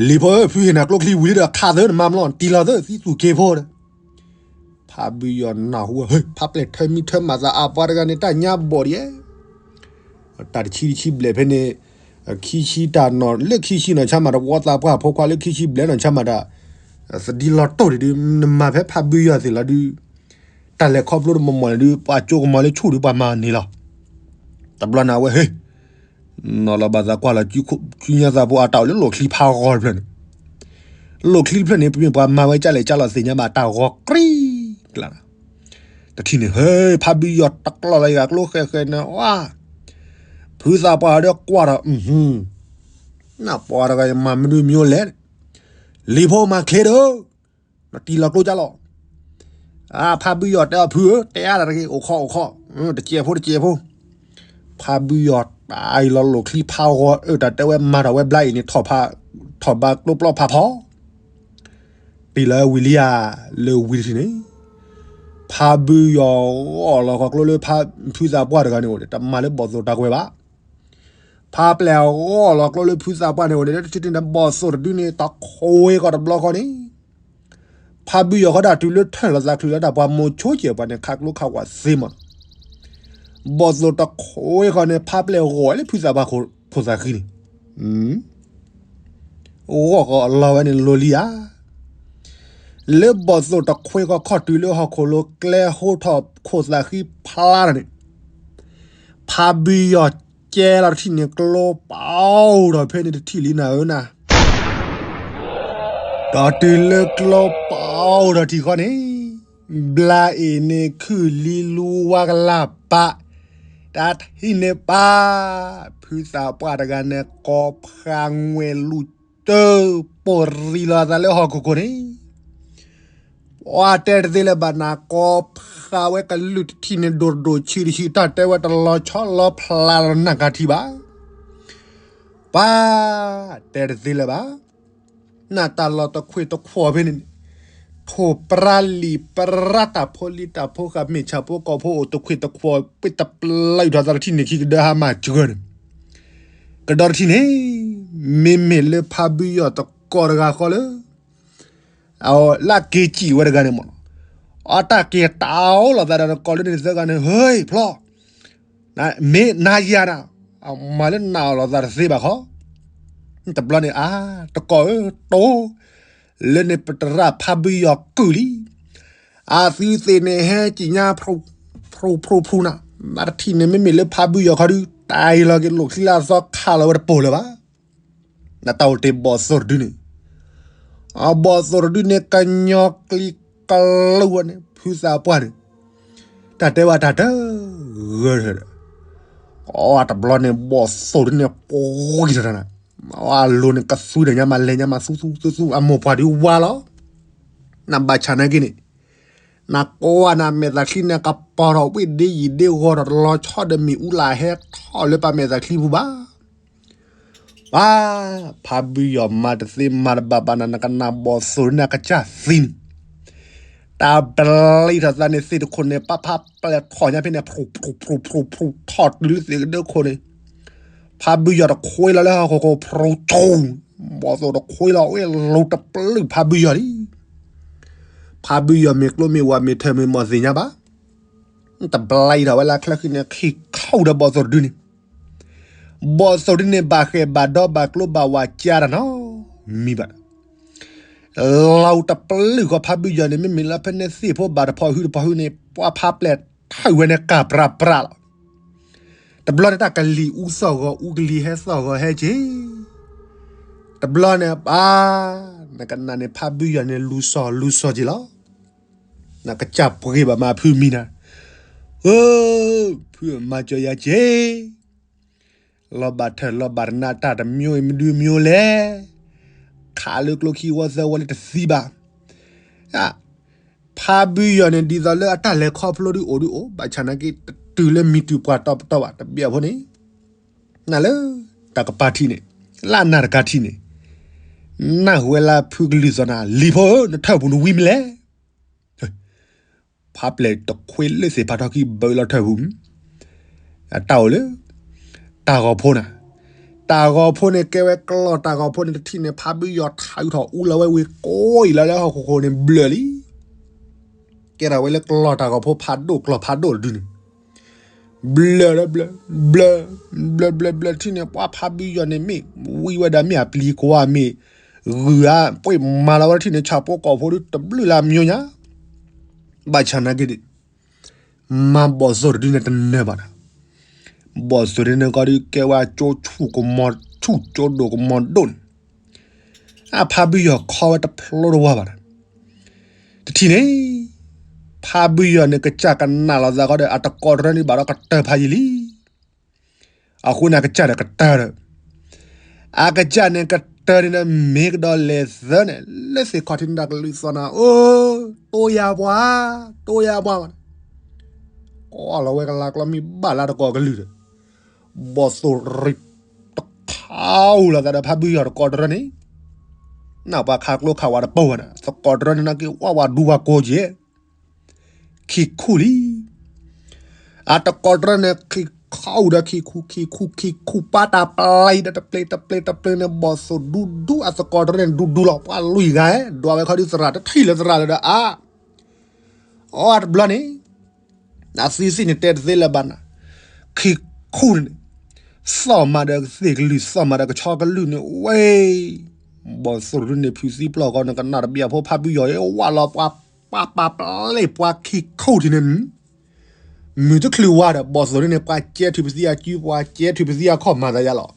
လံၤဖိဧၢ ဖုဟ့ၣ်နၤကျိချံဝံၤလံဒီး ခးသၢနမၤမလီၤ တံၢ်လီၤသၢ သံသူၣ်က့ၤဖိဒီး ဖးဘုယီၤနၢ်ဟူဝဲ ဖးပျဲၢ်ထၢမံထၢမၤသးအပှၤတဂၤန့ၣ် တၢ်ညါဘီၣ်ဒံး, တၢ်တဆံတဆံဘျဲၣ်ဖဲန့ၣ်, ခံဆံတၢ်နီၢ်လၢခံဆံနီၢ်ဆါမး တဝီသးပှၢ်ဖိခွါလၢခံဆံဘျဲၣ်နီၢ်ဆါမးတၢ်, သဒံလီၤတိၢ်ဒံးဒုး နမၤဖဲဖးဘုယီၤသ့ၣ်လီၤဒုး, တၢ်လဲၤခီဖျိတမီၢ်မီၢ်န့ၣ်ဒုး ပှၤကၠိကမီၤလၢဆူၣ်ဒုး ပှၤမၤန့ၢ်လီၤ. တဘျီန့ၣ်အဝဲဟ့ၣ် နီၢ်လီၤဘၣ်သးကွၢ်လီၤ စုညါသးဖိအတၢ်အိၣ်လၢလိၣ်ချံဖးဂီၤတဖျၢၣ်န့ၣ်, လိၣ်ချံတဖျၢၣ်န့ၣ် ပမ့ၢ်ပှၤမၤဝဲကၢ်လဲၣ်ကၢ်လီၤသ့ၣ်ညါဘၣ်တၢ်ဂီၤကြံ, တထံၣ်န့ၣ် ဟ့ၣ် ဖးဘုယီၤတကျီၢ်လီၤယဂၤကျိဃဲဃဲန့ၣ် ဝါ, ဖုသးပှၢ်ဒီးကွၢ်ဒီး, နပှၤတဂၤယမၤမနုၤမံၤလဲၣ်, လံၤဖိမၤချ့ဒီး နတံၢ်လီၤကျိကၢ်လီၤ. ဖးဘုယီၤတဲအီၤဖုဧၢ တဲအါတၢ်တဂ့ၤ အိၣ်ခိးအိၣ်ခိး, တစဲးဖိတစဲးဖိ, ဖးဘုယီၤတၢ်အံၤလီၤလိၣ်ချံဖးဂီၤ အၢ တၢ်တဲဝဲမၤထီၣ်ဝဲဘျါအံၤန့ၣ် ထီၣ်ဘါကျိပျီဖးဖီ တံၢ်လီၤဝံၤလံဧါ, လၢဝံၤတထံၣ်န့ၣ်, ဖးဘုယီၤဂီၢ်လီၤခီကျိလၢ ဖုသးပှၢ်တဂၤန့ၣ်အိၣ်ဒီး တမၤလၢဘီၣ်သိၣ်တၢ်ကွဲးဘၣ်. ဖးပျဲၢ်ဂီၢ်လီၤကျိလၢဖုသးပှၢ်န့ၣ်အိၣ်ဒီး တထံၣ်န့ၣ် ဘီၣ်သိၣ်တဒုန့ၣ် တခွ့ကီၢ်တဘျီဃီန့ၣ်, ဖးဘုယီၤဃီဒၣ်တုၤလၢထၢၣ်လီၤသးချုးလၢတၢ်ပှၤမိၤဆိကဲၣ်ပှၤန့ၣ် ခးကျိခးဝးသ့မး, ဘီၣ်သိၣ်တခွ့ဃီန့ၣ် ဖးပျဲၢ်ဂီၢ်လၢဖုသးပှၢ်ခိၣ်သးဃံန့ၣ် ဂီၢ်ဃီအလီၤဝဲန့ၣ်လိၤလံဧါ. လၢဘီၣ်သိၣ်တခွ့ဃီခီၣ်တုၤလၢဟီၣ်ခိၣ်လိၤကျဲဟိထီၣ်ခိၣ်သးဃံဖျါထီၣ်န့ၣ်, ဖးဘုယီၤကဲလီၤတထံၣ်န့ၣ် ကျိပအိၣ်ထီၣ်ဖဲန့ၣ်တထံၣ်လံနၤဧၢနၤ, ဒီးတုၤလၢကျိပအိၣ်ထီၣ်ထံၣ်ဃီန့ၣ် ဘျါအ့ၣ်န့ၣ်ခုၣ်လံလူဝါကလၢ်ပာ်, တၢ်ထံၣ်န့ၣ်ပာ်, ဖုသးပှၢ်တဂၤန့ၣ် ကိးဖးငွဲၢ်လူၢ်တၢ် ပိာ်ရံလီၤသးလၢဟီၣ်ခိၣ်ခိၣ်န့ၣ် ပှၤတဲတသ့လၢၤဘၣ်နၤ ကိးဖးဝဲကလုၢ်တထံၣ်န့ၣ် ဒိၣ်ဒိၣ်ဆံးတဆံး တၢ်တဲဝဲတလီၤဆီလီၤဖျးလီၤနၢ်ကၤထံဘၣ်. ပှၤတဲတသ့လၢၤဘၣ်. နၢ်တၢ်လီၤတခွ့ၣ်တခွီၣ်ဖဲန့ၣ်န့ၣ် ထိၣ်ပြၢလံာ်ပြၢတၢ်ဖိလံၤတၢ်ဖိဃာ် မ့ၢ်ဆၣ်ဖိကီၢ်ဖိအိၣ်တခွ့ၣ်တခွီၣ် ပှ့ၤတပျၢအံၤထီၣ်သးတထံၣ်န့ၣ် ခံကဒၢဟါမၢ်စှၢၤန့ၣ် ကဒီးတထံၣ်န့ၣ် မ့မ့ၢ်လၢဖးဘုယီၤတကီၢ်တဂၤဃီလၢ အလၢက့ၤစံးဝဲတဂၤန့ၣ်မ့ၢ်နီၤ, အတၢ်က့ၤတၢ်အိၣ်လီၤသးဒီးတကီၢ်လၢန့ၣ်သၢဂၤန့ၣ် ဟ့ၣ်ဖျီ မ့ၢ်နၤယၤနၤ, မၤလၢနၤအီၣ်လီၤသးတသ့ဘၣ်ခီ, တဘျီန့ၣ် အါ တကီၢ်ဧၢ တိၢ် လၢန့ၣ်ပတရၣ်ဖးဘုယီၤကုၢ်လံ, အသုသ့ၣ်န့ၣ်ဟဲကံၣ်ညါ ဖရူဖရူဖရူနၤ, နတထံၣ်န့ၣ် မ့မ့ၢ်လၢဖးဘုယီၤခီဒု တၢ်အံၤလီၤက့ၤလိာ်ချံလၢအသီခးလီၤဝဲတပိာ်လၢၤဘၣ်. နတၢ်အိၣ်တ့ၢ်ဘီၣ်သိၣ်တဒုန့ၣ်, အဘီၣ်သိၣ်တဒုန့ၣ် ကညီကျံကလူဝဲန့ၣ် ဖုသးပှၢ်န့ၣ် တၢ်တဲဝဲတၢ်တဂၢၢ်ဒီး အတဘျီန့ၣ် ဘီၣ်သိၣ်တဒုန့ၣ် ပှံၤထီၣ်တၢ်နၤ, အလိၤန့ၣ်ကသူဒီးညါမးလဲၤညါမးသူသူသူသူ အမိၢ်ပှၢ်ဒုဝါလီၤ. နဘၣ်ဆၣ်နာ်က့န့ၣ် နကွၢ်နမဲာ်သၣ်ချံန့ၣ် ကပီၤထီၣ်ဝ့ၢ်ဒ့ယံာ်ဒ့ဂီၤထီၣ်တလီၤဆီဒီးမ့ၣ်အူလၢဟဲထီၣ်လၢပမဲာ်သၣ်ချံပူၤဘၣ်. ပှၤ ဖးဘုယီၤမၤတသ့မၤတဘၣ်ဘၣ်နၤ နကနၣ်ဘီၣ်သိၣ်တဒုန့ၣ် အကစၢ်သံန့ၣ်, တၢ်ပျံၤထီၣ်သးန့ၣ် သ့ၣ်တခိၣ်န့ၣ် ပာ်ဖးပျဲၢ်ထီၣ်ညါဖဲန့ၣ် ဖရူဖရူဖရူဖရူ ထီၣ်တုၤလၢသ့ၣ်ကဒၢခိၣ်န့ၣ်, ဖးဘုယီၤတခွ့လီၤလၢဟီၣ်ခိၣ်ခိၣ် ဖရူဆိ, ဘီၣ်သိၣ်တခွ့လီၤ ဝဲလိၤတပျုၢ်ဖးဘုယီၤလံ. ဖးဘုယီၤမ့ၢ်ကျိမ့ၢ်ဝၤမ့ၢ်ထၢမ့ၢ်မီၢ်သ့ၣ်ညါဘၣ်. တဘျါအံၤထီၣ်ဝဲလၢချၢဃံန့ၣ် ခံခူၣ်ဒီးဘီၣ်သိၣ်တဒုန့ၣ်, ဘီၣ်သိၣ်တဒုန့ၣ် ဘၣ်ဃဲၣ်ဘၣ်ဒီဘၣ်ကျိဘၣ်ဝၤကါတၢ်နီၤ မံဘၣ် လီၤတပျုၢ်ဃီဖးဘုယီၤန့ၣ် မ့မ့ၢ်လၢဖဲန့ၣ်သ့ၣ်ဖိဘၣ်တဖီၣ်ဟုတဖီၣ်ဟုန့ၣ် ပှၤဖးပျဲၢ်ထီၣ်ဝဲန့ၣ် ကၢ်ပြးပြးလီၤ. တဘျီန့ၣ် တၢ်ကလံၤအူသီၣ်ဂီၤအူ ကလံၤဟဲသီၣ်ဂီၤဟဲက့ၤ, တဘျီန့ၣ် ပှၤ နကနၣ်န့ၣ် ဖးဘုယီၤန့ၣ် လူၤစီၤလူၤစီၤက့ၤလီၤ. နကစၢ်ပှ့ၤဘၣ်မၤဖုမံနၤ, ဧၢ, ဖုမၤစၢၤယၤက့ၤ လီၤဘၣ်ထၢၣ်လီၤဘၣ်တနါတၢ်တမျိုးအံၤ မဒုမယိၤလဲၣ်, ခးလၢကျိခံဝီသၢဝီလၢတသံဘၣ်. ဖးဘုယီၤန့ၣ် ဒ်သိးလၢအတၢ်လဲၤခီဖျိဒုအိၣ်ဒုအိၣ် ဘၣ်ဆၣ်နာ်က့ တတုၤလၢမံၤတုၤပှၤတီပတီဘၣ် တဘၣ်အဖိန့ၣ်, နလၢတၢ်ကပၤထံးန့ၣ်, လၢအနၢ်တကၤထံးန့ၣ်, နၢ်ဟူဝဲလၢဖုကလုၢ်သီၣ်နၤ လံၤဖိဧၢ နထၢၣ်ပူၤနဝံမ့ၢ်လဲၣ်. ဖးပျဲၢ်တခွ့လၢသ့ၣ်ဖးထီၣ်ခံဘၢလီၤထၢၣ်ပူၤ, အတၢ်အိၣ်လၢ တၢ်ဂီၤဖိနၤ, တၢ်ဂီၤဖိန့ၣ် ကဲဝဲကျီၢ်တၢ်ဂီၤဖိန့ၣ် တထံၣ်န့ၣ် ဖးဘုယီၤထးအုးထီၣ်အူလီၤဝဲဝ့ၢ်ကိးအံၤလီၤလၢဟီၣ်ခိၣ်ခိၣ်န့ၣ် ဘျၢၣ်လံ. ကဲထီၣ်ဝဲလၢကျီၢ်တၢ်ဂီၤဖိဖးဒိၣ်ကျီၢ်ဖးဒိၣ်တဒုန့ၣ်, ဘျၢၣ်လၢဘျၢၣ်, ဘျၢၣ်, ဘျၢၣ်ဘျၢၣ်ဘျၢၣ်ထံၣ်န့ၣ် ပှၤဖးဘုယီၤန့ၣ်မ့ၢ်ဝံဝဲဒၣ်မ့ၢ်အပျံၤကွၢ်မ့ၢ် ဂုၤဧါ ပှ့ၤမၤလီၤဝဲထံၣ်န့ၣ် ဆၣ်ဖိကီၢ်ဖိဒုတဘျုးလၢအမညိညါ ဘၣ်ဆၣ်နာ်က့ဒံး မၤဘီၣ်သိၣ်တဒုန့ၣ်တနၢၤဘၣ်ဒီး, ဘီၣ်သိၣ်တဒုန့ၣ်ကီဒုးကဲဝဲကၠိဆူၣ်ကမီၤဆူၣ်ကၠိဒိၣ်ကမီၤဒိၣ်န့ၣ်, အဖးဘုယီၤခီဝဲတဖျိတဝါဘၣ်ဒီး, တထံၣ်န့ၣ် ဖးဘုယီၤန့ၣ် ကစၢ်ကနၣ်လီၤသးဃီဒီး အတကိးတရၢန့ၣ်ဘၣ်ဒီးကတၢၢ်ဖးယံာ်လံ. အဃိန့ၣ် အကစၢ်န့ၣ်ကတၢၢ်ဒီး, အကစၢ်န့ၣ်ကတၢၢ်န့ၣ်ဒီး မ့ၢ်ကဒီးလဲၤသၢန့ၣ် လၢသ့ၣ်ခီၣ်ထံးန့ၣ် တၢ်ကလုၢ်သီၣ်နၤ အိ, တိၢ်ယၤပှၤ, တိၢ်ယၤပှၤ, ကိးလီၤဝဲကလၤကျီမ့ၢ်ဘၣ်လၢတကိးကလုၢ်ဒီး, ဘီၣ်သိၣ်ရံၣ်တခါအူလီၤသးဒီး ဖးဘုယီၤတကိးတရၢန့ၣ်, နပှၤခးကျိခးဝးတပိာ်ဝဲန့ၣ် သကိးတရၢန့ၣ် နက့ၤဝးဝးဒူဝးကိးက့ၤ ခံခူၣ်လံ. အတကိးတရၢန့ၣ် ခံခူၣ်ဒီးခံခူၣ် ခံခူၣ် ခံခူၣ် ပှၤတၢ်ပျံၤဒီးတပျ့ၤတပျ့ၤတပျ့ၤန့ၣ် ဘီၣ်သိၣ်ဒူဒူ အသကိးတရၢန့ၣ် ဒူဒူလီၤ ပှၤလွံၢ်ဂၤဧၢ, ဒွးဝဲခီဒုးသရၣ် တထံၣ်လၢသရၣ်လၢၤဒီးအါ, အီတဘျီန့ၣ် အသံသ့ၣ်န့ၣ်တဲတသ့လၢၤဘၣ်နၤ, ခံခူၣ်န့ၣ် သီၣ်မၤဒီးသ့ၣ်ကလုၢ် သီၣ်မၤဒီးကဆီကလုၢ်န့ၣ်ဝဲ, ဘီၣ်သိၣ်တဒုန့ၣ် ဖုးသံပျီၢ်ဃီန့ၣ် ကနၣ်တဘျီဖိ ဖးဘုယီၤဝးလီၤပှၤ ပှၤပာ်ပျဲပှၤခံခူၣ်ထံးန့ၣ်, မုၢ်တချုးဝါဒီး ဘီၣ်သိၣ်တဒုန့ၣ် ပှၤကဲထုးပသံအစု ပှၤကဲထုးပသံအခီၣ်မၤသးယါလီၤ.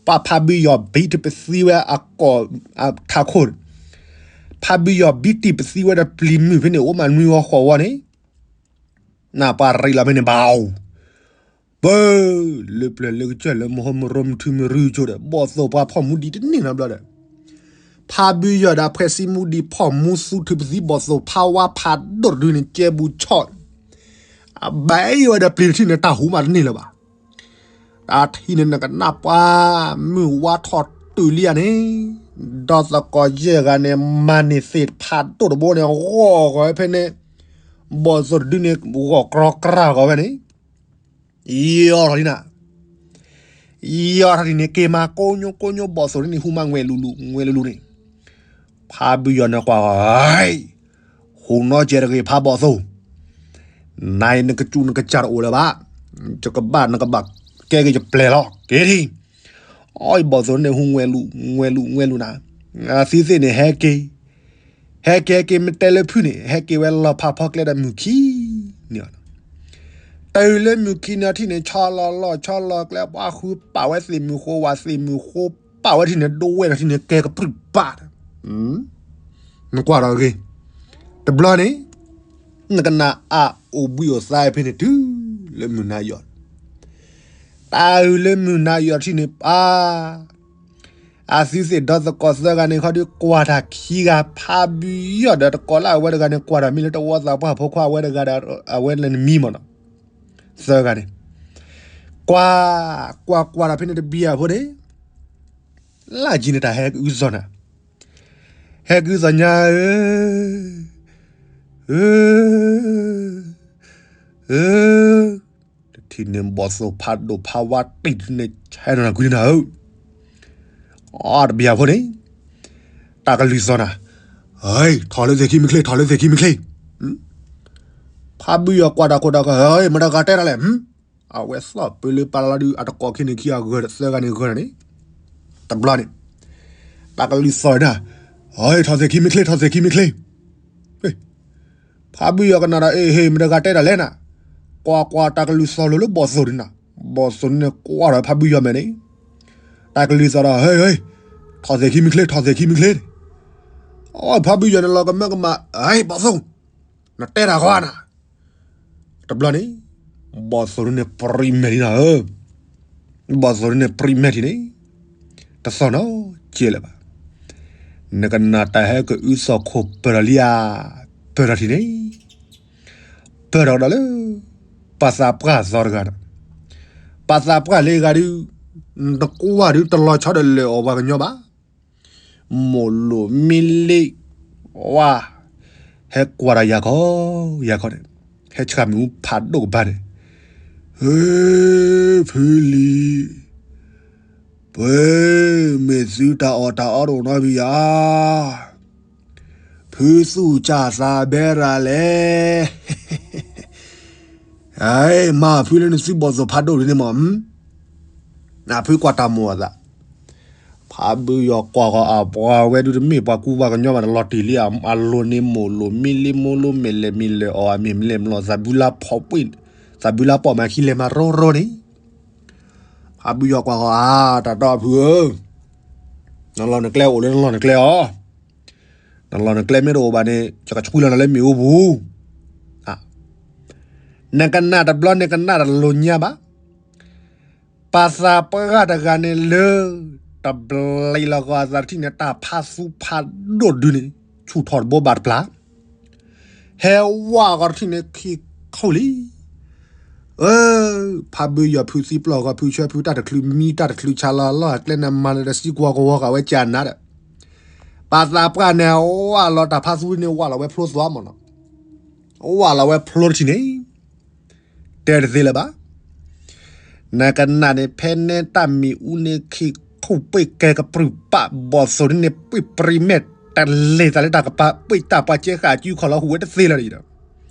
ပှၤဖးဘုယီၤဘံထုးပသံဝဲအကီၢ်ထးခိၣ်န့ၣ်, ဖါဘုယီၤဘံတံၢ်ပသံဝဲဒီးပျံၤမုၢ်ဖဲန့ၣ် အိၣ်မးနွံဂီၤဃိးဂီၤန့ၣ်, နၢ်ပှၤရံးလီၤဖဲန့ၣ်ဘၣ်, ပၢ, လၢပျၢၤလၢကစၢၢ်လၢမဟိမရၢမထုမရူကၠိဒီး ဘီၣ်သိၣ်ပှၤဖီၣ်မူဒံးတန့ၢ်နီတဘျီဒီး, ဖါဘုယီၤဒီးဖှဲးစံမူဒံးဖီၣ်မူသူထုးပသံဘီၣ်သိၣ်ဖါဝါဖးဒိၣ်တဒုန့ၣ် ကဲဘူးဆီၣ် အဘၣ်ယိၣ်ဝဲဒီးပျံၤတထံၣ်န့ၣ် တၢ်ဟူမးတန့ၢ်လၢၤဘၣ်. တၢ်ထံၣ်န့ၣ်နကနၣ်ပှၤ မုၢ်ဝါထီၣ်တုၤလံဧါန့ၣ်, ဒီသကိးယဲၢ်ဂၤန့ၣ် မၤန့ၢ်သ့ၣ်ဖးဒိၣ်တဘိန့ၣ် ဂီၢ်ဂီၤဝဲဖဲန့ၣ်, ဘီၣ်သိၣ်တဒုန့ၣ် ဂီၢ်ကြီကြၢ်ဂီၤဝဲန့ၣ်, ယီၤထီၣ်လံနၤ, ယီၤထီၣ်ဒ်န့ၣ် က့ၤမၤကိညိကိညိဘီၣ်သိၣ်ဒ်န့ၣ် ဟူမးငွဲၣ်လူၤလူၤ ငွဲၣ်လူၤလူၤန့ၣ်, ဖါဘုယီၤန့ၣ်ကွၢ်ဂီၤ ဟူနီၢ်ကဲတဂ့ၤဖးဘီၣ်သိၣ်, နၤအံၤနကစူးနကစၢ်တအိၣ်လၢၤဘၣ်, ယကဘၣ်နကဘၣ်ကဲက့ၤယပျဲၢ်လီၤ က့ၤထံၣ်, အီၣ်ဘီၣ်သိၣ်န့ၣ်ဟူငွဲၣ်လူၤ ငွဲၣ်လူၤ ငွဲၣ်လူၤနၤ, အသုသ့ၣ်န့ၣ်ဟဲက့ၤ, ဟဲက့ၤဟဲက့ၤမ့ၢ်တဲလၢဖုၣ်န့ၣ် ဟဲက့ၤဝဲလီၤဖးဖီကျဲဒီးမုၢ်ခံန့ၣ် တုၤလၢမုၢ်ခံန့ၣ်ထံၣ်န့ၣ် ဆီလီၤလီၢ်ဆီလီၤကျဲ ပှၤဃုပာ်ဝဲသ့ၣ်မုၢ်ဃိ ဝၤသ့ၣ်မုၢ်ဃိ ပာ်ဝဲထံၣ်န့ၣ် ဒိဝဲဒီးထံၣ်န့ၣ် ကဲကပြုၢ်ပာ်, နကွၢ်ဒီးဂ့ၤ, တဘျီန့ၣ် နကနၣ်အအိၣ်ဘှံးအိၣ်သါဖဲန့ၣ်တုၤလၢမုၢ်နၤယီၤ, တၢ်အုၣ်လၢမုၢ်နၤယီၤထံၣ်န့ၣ်ပၢ် အသုသ့ၣ်ဒီသကိးသၢဂၤန့ၣ်ခီဒုးကွၢ်တၢ်ခံဂၤ ဖါဘုယီၤဒီးတကိးလၢအဝဲတဂၤန့ၣ် ကွၢ်တၢ်မ့ၢ်လၢတဝီသးပှၢ်ဖိခွါအဝဲတဂၤဒီး အဝဲလၢနမံမ့ၢ်နီၤ, သၢဂၤန့ၣ်, ကွၢ်, ကွၢ်ကွၢ်တၢ်ဖဲန့ၣ် တဘံယၤဖိန့ၣ်, လၢကံန့ၣ်တၢ်ဟဲကအုစီၤနၤ, ဟဲကအုစီၤညါဧၢ, ဧၢ, ဧၢ, တထံၣ်န့ၣ်ဘီၣ်သိၣ်ဖးဒိၣ်ဖးဝါတံၢ်န့ၣ် ဆဲးနီၤနၤကွံနၤဧၢ, အတဘံယၤဖိန့ၣ်, တၢ်ကလုၢ်စီၤနၤ, ထီၣ်လၢသ့ၣ်ခံမ့ၢ်ချ့ ထီၣ်လၢသ့ၣ်ခံမ့ၢ်ချ့, ဖါဘုယီၤကွၢ်တၢ်ခိၣ်တၢ်ကီ မတၤဂၤတဲတၢ်လဲၣ်, အဝဲသီၣ်ပၢလၢပာ်လီၤဒုး အတကိးခံန့ၣ်ခံအဂၢၢ်သၢဂၤန့ၣ်ဂၢၢ်န့ၣ်, တဘျီန့ၣ်, တၢ်ကလုၢ်စီၤနၤ, ထီၣ်သ့ၣ်ခံမ့ၢ်ချ့ ထီၣ်သ့ၣ်ခံမ့ၢ်ချ့, ဖါဘုယီၤကနၣ်ဒီး အ့ဟ့ၣ် မတၤဂၤတဲတၢ်လဲၣ်နၤ, ကွၢ်ကွၢ်တၢ်ကလုၢ်စီၤလိၤလၢဘီၣ်သိၣ်ဒုးနၤ, ဘီၣ်သိၣ်န့ၣ်ကွၢ်ဒီးဖါဘုယီၤမဲာ်န့ၣ်, တၢ်ကလုၢ်စီၤဒီး ဟ့ၣ်, ထီၣ်သ့ၣ်ခံမ့ၢ်ချ့ ထီၣ်သ့ၣ်ခံမ့ၢ်ချ့, အဖါဘုယီၤန့ၣ်လီၤကမၢကမၣ်, ဘီၣ်သိၣ်, နတဲတၢ်ဃီနၤ, တဘျီန့ၣ်, ဘီၣ်သိၣ်န့ၣ်ပြံးမဲာ်ဒံးနၤဧၢ, ဘီၣ်သိၣ်န့ၣ်ပြံးမဲာ်ဒံးန့ၣ်, တသီၣ်နီၤကဲလၢၤဘၣ်, နကနၣ်တၢ်ဟဲကအုစီၤခိၣ်ပၢၢ်ထီၣ်လံဧါ, ပၢၢ်ထီၣ်ထံၣ်န့ၣ်, ပၢၢ်ထီၣ်ကဒီးလၢ ပှၤသးပှၢ်သီတဂၤဒီး, ပှၤသးပှၢ်လၢဂၤဒုး, နတကွၢ်ဒုးတလီၤဆီဒီးလဲၤအီၣ်ပှၤကညီဘၣ်, မိၢ်လိၣ်မ့လ့ၣ်, ဝါ, ဟဲကွၢ်ဒီးယၤခီ, ယၤခီန့ၣ်, ဟဲဆှၢမ့ၣ်အူဖးဒိၣ်ကဘၣ်န့ၣ်, ဟ့ၣ်, ဖုလံၤ, ပှၤ, မ့ၢ်သုတၢ်အီၣ်တၢ်အီတအိၣ်နီတမံၤဧါ, ဖုသူၣ်စၢ်သးဘဲရၤလဲၣ်, မၤဖုလၢနသုဘီၣ်သိၣ်ဖးဒိၣ်ဒ်န့ၣ်မး, နဖုကွၢ်တၢ်မိၢ်အသး, ဖါဘုယီၤကွၢ်ဃီၤအပှၤဝဲဒုးတမ့ၢ်ပှၤကူပှၤကညီဘၣ် တလီၤတံၢ်လံ, အလိၤန့ၣ်မိၢ်လိၣ်မ့လ့ၣ် မိၢ်လိၣ်မ့ၢ်လဲၤမ့ၢ်လဲၤအီၣ် အမ့ၢ်မ့ၢ်လဲၤမ့ၢ်လီၤ သးဘုလါဖီၣ်ပှ့ၢ်, သးဘုလါပီၣ်မၤခံလဲၤမၤရိရိန့ၣ်, ဖါဘုယီၤကွၢ်ဃီၤအါ တၢ်တီဖုဧၢ, နလီၢ်နကျဲအိၣ်လၢနလီၢ်နကျဲအီၤ, နလီၢ်နကျဲမ့ၢ်တအိၣ်ဘၣ်န့ၣ် ယကဆှံလီၤနၤလၢမ့ၣ်အူပူၤ, နကနၣ်တဘျီန့ၣ်ကနၣ်တလိၤညါဘၣ်, ပှၤသးပှၢ်တဂၤန့ၣ်လၢ တဘျီလီၤဂီၤအသးတထံၣ်န့ၣ် တၢ်ဖးသူဖးဒိၣ်တဒုန့ၣ် ဆူၣ်ထီၣ်တဘိဘၣ်တပျၢ်, ဟဲဝဲဂီၤတထံၣ်န့ၣ်ခံခိၣ်လံ, အၢ, ဖါဘုယီၤဖုသံပျီၢ်ဂီၤ ဖုဆှၢဖုတၢ်တချုးမံတၢ်တချုးဆါလီၤလီၢ်အကျဲန့ၣ် မၤလၢတၢ်စံကွၢ်ကဝီၤဃာ်ဝဲကနၤဒီး, ပှၤသးပှၢ်န့ၣ် ဝဲလီၤတၢ်ဖးသူန့ၣ် ဝဲလီၤဝဲဖျိသွါမးနီၤ, ဝဲလီၤဝဲဖျိတထံၣ်န့ၣ် တဲတသ့လၢၤဘၣ်, နကနၣ်န့ၣ် ဖဲန့ၣ်တၢ်မ့ၣ်အူန့ၣ်ခံခိၣ်ပှ့ၢ်ကဲကပြုၢ်ပာ် ဘီၣ်သိၣ်န့ၣ် ပှ့ၢ်ပြံးမဲာ် တလဲၤသးလၢတၢ်ကပၤ ပှ့ၢ်တၢ်ပှၤကဲဃာ်အစုခီၣ်လီၤဟူးဝဲတသ့လၢၤဒီး,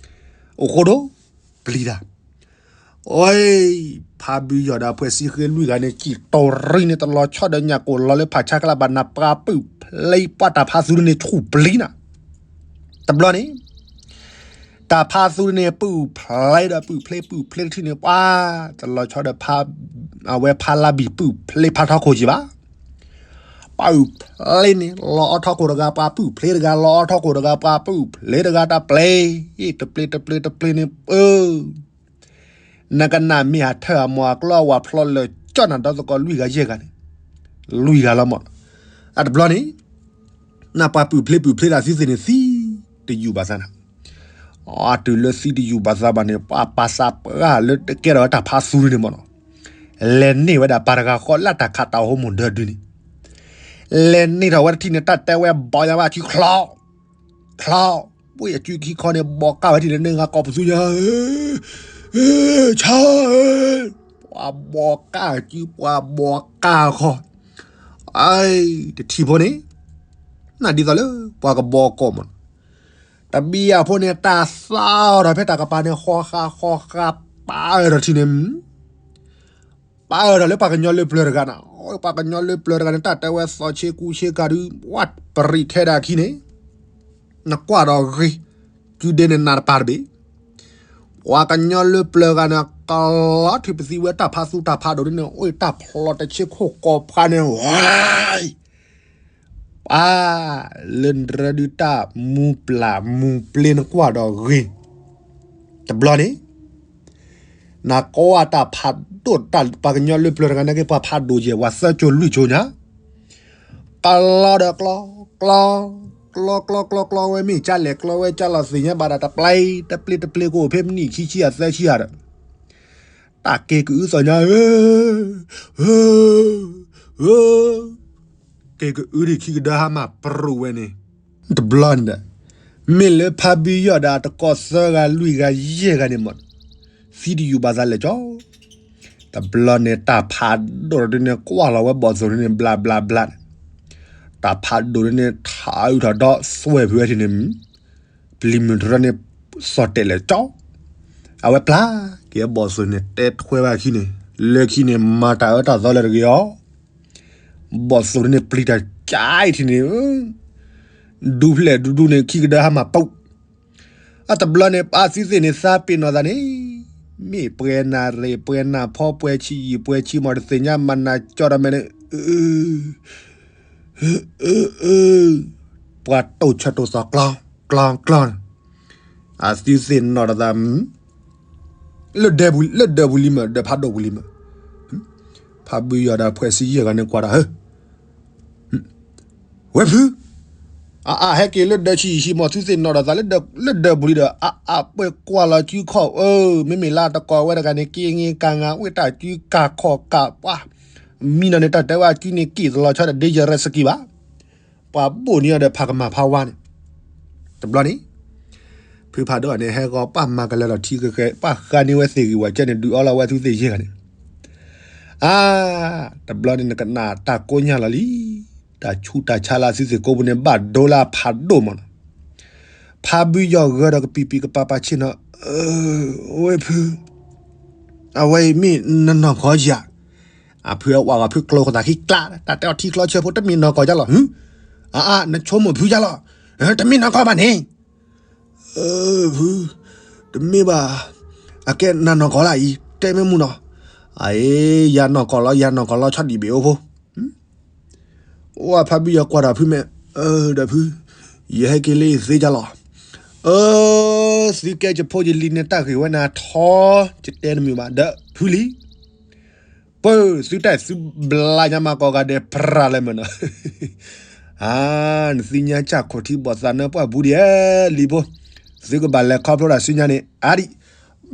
အိၣ်ဃိဒိၣ်, ပျံၤတၢ်, အီ, ဖါဘုယီၤဒီးဖှဲးစံဃ့လွံၢ်ဂၤန့ၣ် စံၣ်တီၤရံန့ၣ် တလီၤဆီဒီးညၣ်ကိၢ်လီၤလၢဖးဆါကလးဘၣ်နၢ်ပှၤပုၢ်ဖျဲးပှၤတၢ်ဖးသူန့ၣ်ဆူၣ်ပျံၤနၤ, တဘျီန့ၣ် တၢ်ဖးသူန့ၣ်ပုၢ်ဖျဲးဒီးပုၢ်ဖျဲးပုၢ်ဖျဲးတထံၣ်န့ၣ် ပှၤတလီၤဆီဒီး အဝဲဖးလါဘံၣ်ပုၢ်ဖျဲးဖးထီခိၣ်ကံဘၣ်, ပှၤပုၢ်ဖျ့န့ၣ် လီၤအီထီခိၣ်တဂၤ ပှၤပုၢ်ဖျ့တဂၤ လီၤအီထီခိၣ်တဂၤ ပှၤပုၢ်ဖျ့တဂၤ တၢ်ပျဲ တပျ့တပျ့တပျ့န့ၣ် ပၢ နကနၣ်မ့ၢ်ဟးထၢၣ်အမိၢ်အကျီအဝၤဖျိလၢာ်ကၠီၣ်နၤဒီသကိးလွံၢ်ဂၤယဲၢ်ဂၤန့ၣ်, လွံၢ်ဂၤလီၤမး, အတဘျီန့ၣ်, နပှၤပုၢ်ဖျ့ပုၢ်ဖျ့တၢ်သုသ့ၣ်န့ၣ်သံ, တယူၢ်ဘၣ်သးနၤ, အတုၤလၢသံတယူၢ်ဘၣ်သးဘၣ်န့ၣ် ပှၤပာ်စးပှၢ်လၢတကဲထီၣ်ဝဲတၢ်ဖးသူန့ၣ်မးနီၤ, လဲၤန့ၢ်ဝဲဒၣ်ပၢ်တဂၤဃီလၢတၢ်ခးတၢ်အိၣ်မူဒၢဒုန့ၣ်, လဲၤန့ၢ်ထီၣ်ဝဲတထံၣ်န့ၣ် တၢ်တဲဝဲဘီၣ်ညါဘၣ်စုချီ ချီ, ပှ့ၤအစုခံခီန့ၣ် ဘီၣ်ကၢ်ဝဲထံၣ်လၢန့ၣ် ဂၤကီၢ်ပသူညါ, ဆါ, ပှၤဘီၣ်ကၢ်စု ပှၤဘီၣ်ကၢ်ခီ, အ, တထံၣ်ဖိန့ၣ်, နဒ်သိးလၢပှၤကဘီကီၢ်မး, တဘံယၤဖိန့ၣ် တၢ်သးအီၤဒီးဖဲတၢ်ကပၤန့ၣ် ဃီဃာ်ဃီဃာ် ပာ်အၢဒီးထံၣ်န့ၣ် ပာ်အၢဒီးလၢပှၤကညီလၢပျၢၤတဂၤန့ၣ်, ပှၤကညီလၢပျၢၤတဂၤန့ၣ် တၢ်တဲဝဲသီၣ်ဆ့ကူဆ့ကၤဒုး ဝဲပရံးထဲဒၣ်ခံန့ၣ်, နကွၢ်ဒီးဂ့ၤ, ကုဒဲန့ၣ်နးတပၤတဘ့ၣ်, ပှၤကညီလၢပျၢၤတဂၤန့ၣ် ကလီၤထံးပသံဝဲတၢ်ဖးသူတၢ်ဖးဒိၣ်ဒ်န့ၣ် အိၣ်တၢ်ဖျိးတဆ့ခိၣ်ကိးဖးန့ၣ် ဝဲ ပှၤ လၢဒၢဒုတၢ်မူပျၢ်မူပျ့ၤနကွၢ်ဒီးဂ့ၤ, တဘျီန့ၣ်, နကွၢ်တၢ်ဖးဒိၣ်တၢ်ပှၤကညီလၢပျၢၤတဂၤန့ၣ်က့ၤ ပှၤဖးဒိၣ်ယဲၢ် ပှၤသၢကၠိလွံၢ်ကၠိညါ, ကလီၤဒီးကျီ, ကျီ, ကျီ, ကျီ, ကျီ, ကျီဝဲမ့ၢ်ကၢ်လဲၣ် ကျီဝဲကၢ်လီၤသ့ၣ်ညါဘၣ်ဒီး တပျဲ တပျ့ တပျ့ ကအိၣ်ဖဲမနံၣ်ခံဆံအသၢဆံဧါဒီး, တၢ်က့ၤကအုသီၣ်ညါဧၢ, ဧၢ, ဧၢ, က့ၤကအုဒံးခံကဒါဟါမၢ်ပရူးဝဲန့ၣ်, တဘျီန့ၣ်ဒီး, မ့ၢ်လၢဖါဘံယီၢ်ဒီးတကိးသၢဂၤလွံၢ်ဂၤယဲၢ်ဂၤန့ၣ်မး, သံတယူၢ်ဘၣ်သးလဲၤကၠီ တဘျီန့ၣ် တၢ်ဖးဒိၣ်ဒ်န့ၣ် ကွၢ်လီၤဝဲဘီၣ်သိၣ်န့ၣ် ဘျးဘျးဘျးန့ၣ်, တၢ်ဖးဒိၣ်ဒ်န့ၣ် ထးအုးထီၣ်ဒီးသွဲၣ်ဖုဝဲထံၣ်န့ၣ်, ပျံၤမုၢ်တရၢန့ၣ် စီၤတဲာ်လဲၤကၠီ, အဝဲပျၢ်က့ၤဘီၣ်သိၣ်န့ၣ် တဲထွဲဝဲခံန့ၣ်, လၢခံန့ၣ် မၤတၢ်အၢတၢ်သီလၢတဂ့ၤအီၤ, ဘီၣ်သိၣ်ဒ်န့ၣ် ပျံၤတၢ်ကၠီထံၣ်န့ၣ် ဒူဖျဲၣ်ဒူဒူန့ၣ် ခံကဒါဟါမၢ်ပူး, အတဘျီန့ၣ် ပှၤသုသ့ၣ်န့ၣ် သးပ့ၤနီၣ်သးန့ၣ်, မ့ၢ်ပှဲၤနၢ်ရ့ၣ် ပှဲၤနၢ်ဖီ ပှဲၤဆံးယံာ် ပှဲၤဆံးမီၢ် တသ့ၣ်ညါ မၤနၢ်ကၠီဒီးမဲာ်န့ၣ်, ပှၤတိၢ်ဆၢတိၢ်သီ ကျီ ကျီ ကျီန့ၣ်, အသုသ့ၣ်နီၣ်ဒီးသး လၢဒၢးပူၤ လၢဒၢးပူၤလံမး ဒၢးဖးဒိၣ်ပူၤလံမး, ဖါဘုယီၤဒီးဖှဲးဆံယဲၢ်ဂၤန့ၣ်ကွၢ်ဒီး ဟၢ ဝဲဖု, အအါဟဲက့ၤလၢဒၢးဆံးဆံးမီၢ် သုသ့ၣ်နီၣ်ဒီးသး လၢဒၢးပူၤလံဒီး အအါပှဲၤကွၢ်လီၤစုခီၣ်ဧၢ, မ့မ့ၢ်လၢတကိးဝဲတဂၤန့ၣ် က့ၤင့ၤကၤငါ ဝဲတၢ်စုကၤခီၣ်ကၤပှၢ်, မံနီၤန့ၣ် တၢ်တဲဝဲအစုန့ၣ် က့ၤသလီၤဆီဒီး ဒ့ယရစကံဘၣ် ပှၤဘိၣ်န့ၢ်အီၤဒီးဖးကမၣ်ဖးဝါန့ၣ်, တဘျီန့ၣ်, ဖုဖးဒိၣ်န့ၣ် ဟဲဂီၤပၢ်မၤကလဲၤလီၤထံကဲကဲ ပၢ်ဃါန့ၢ်ဝဲသ့ၣ်ဂံၢ်ဝဲကဲန့ၣ် ဒုးအီလီၤဝဲသုသ့ၣ်ယဲၢ်ဂၤန့ၣ်, အါ, တဘျီန့ၣ်နကနၣ်တၢ်ကိးညါလီၤလံ, တၢ်ဆူးတၢ်ဆါလၢသုသ့ၣ်ကိးပူၤန့ၣ် ဘၣ်ဒိလၢအဖးဒိၣ်မးနီၤ, ဖါဘုယီၤဂၢၢ်ဒီးကပံာ်ပံာ်ကပၤပၤဆ့ၣ်နီၤ, ဝဲဖု, အဝဲအံၤမ့ၢ်နနီၢ်ကီၢ်ယၤ အဖုအဝဲဂီၤဖုကျိဃိသးခံကျါ တၢ်တဲအီၤထံချီဆၢဖိ တမ့ၢ်နီၢ်ကီၢ်ယၤလီၤ, အါအါ နဆိကမိၣ်ဖုယၤလီၤ, တမ့ၢ်နီၢ်ကီၢ်ဘၣ်န့ၣ်, ဖု, တမ့ၢ်ဘၣ်, အကဲနနီၢ်ကီၢ်လၢအံၤ တဲမ့ၢ်မုၢ်နီၤ, အအ့ ယၤနီၢ်ကီၢ်လီၤ ယၤနီၢ်ကီၢ်လီၤ ဆီဒံၣ်ဘ့ၣ်အိၣ်ဖိ အိၣ်ဖါဘုယီၤကွၢ်ဒီးဖုမဲာ်, ဒီးဖု, ယဟဲက့ၤလၢယသ့ကၢ်လီၤ, အၢ, သုကဲယဖိယလံၤန့ၣ် တၢ်ဂ့ၢ်ဝဲန့ၣ်ထီ, ယတဲတမုာ်ဘၣ် ဒီးဖုလံ, ပၢ်သုတၢ်သုဘျါညါမးကိးဂၤဒဲး ပြၤလဲၣ်မ့ၢ်နီၤ, အါ, နသ့ၣ်ညါစၢ်ခိၣ်ထံဘီၣ်သးနၢပှၢ်ဘူးဒံးဧါ လံၤဖိ, သုကဘၣ်လဲၤခီဖျိတၢ်စုညါန့ၣ် အါဒံး,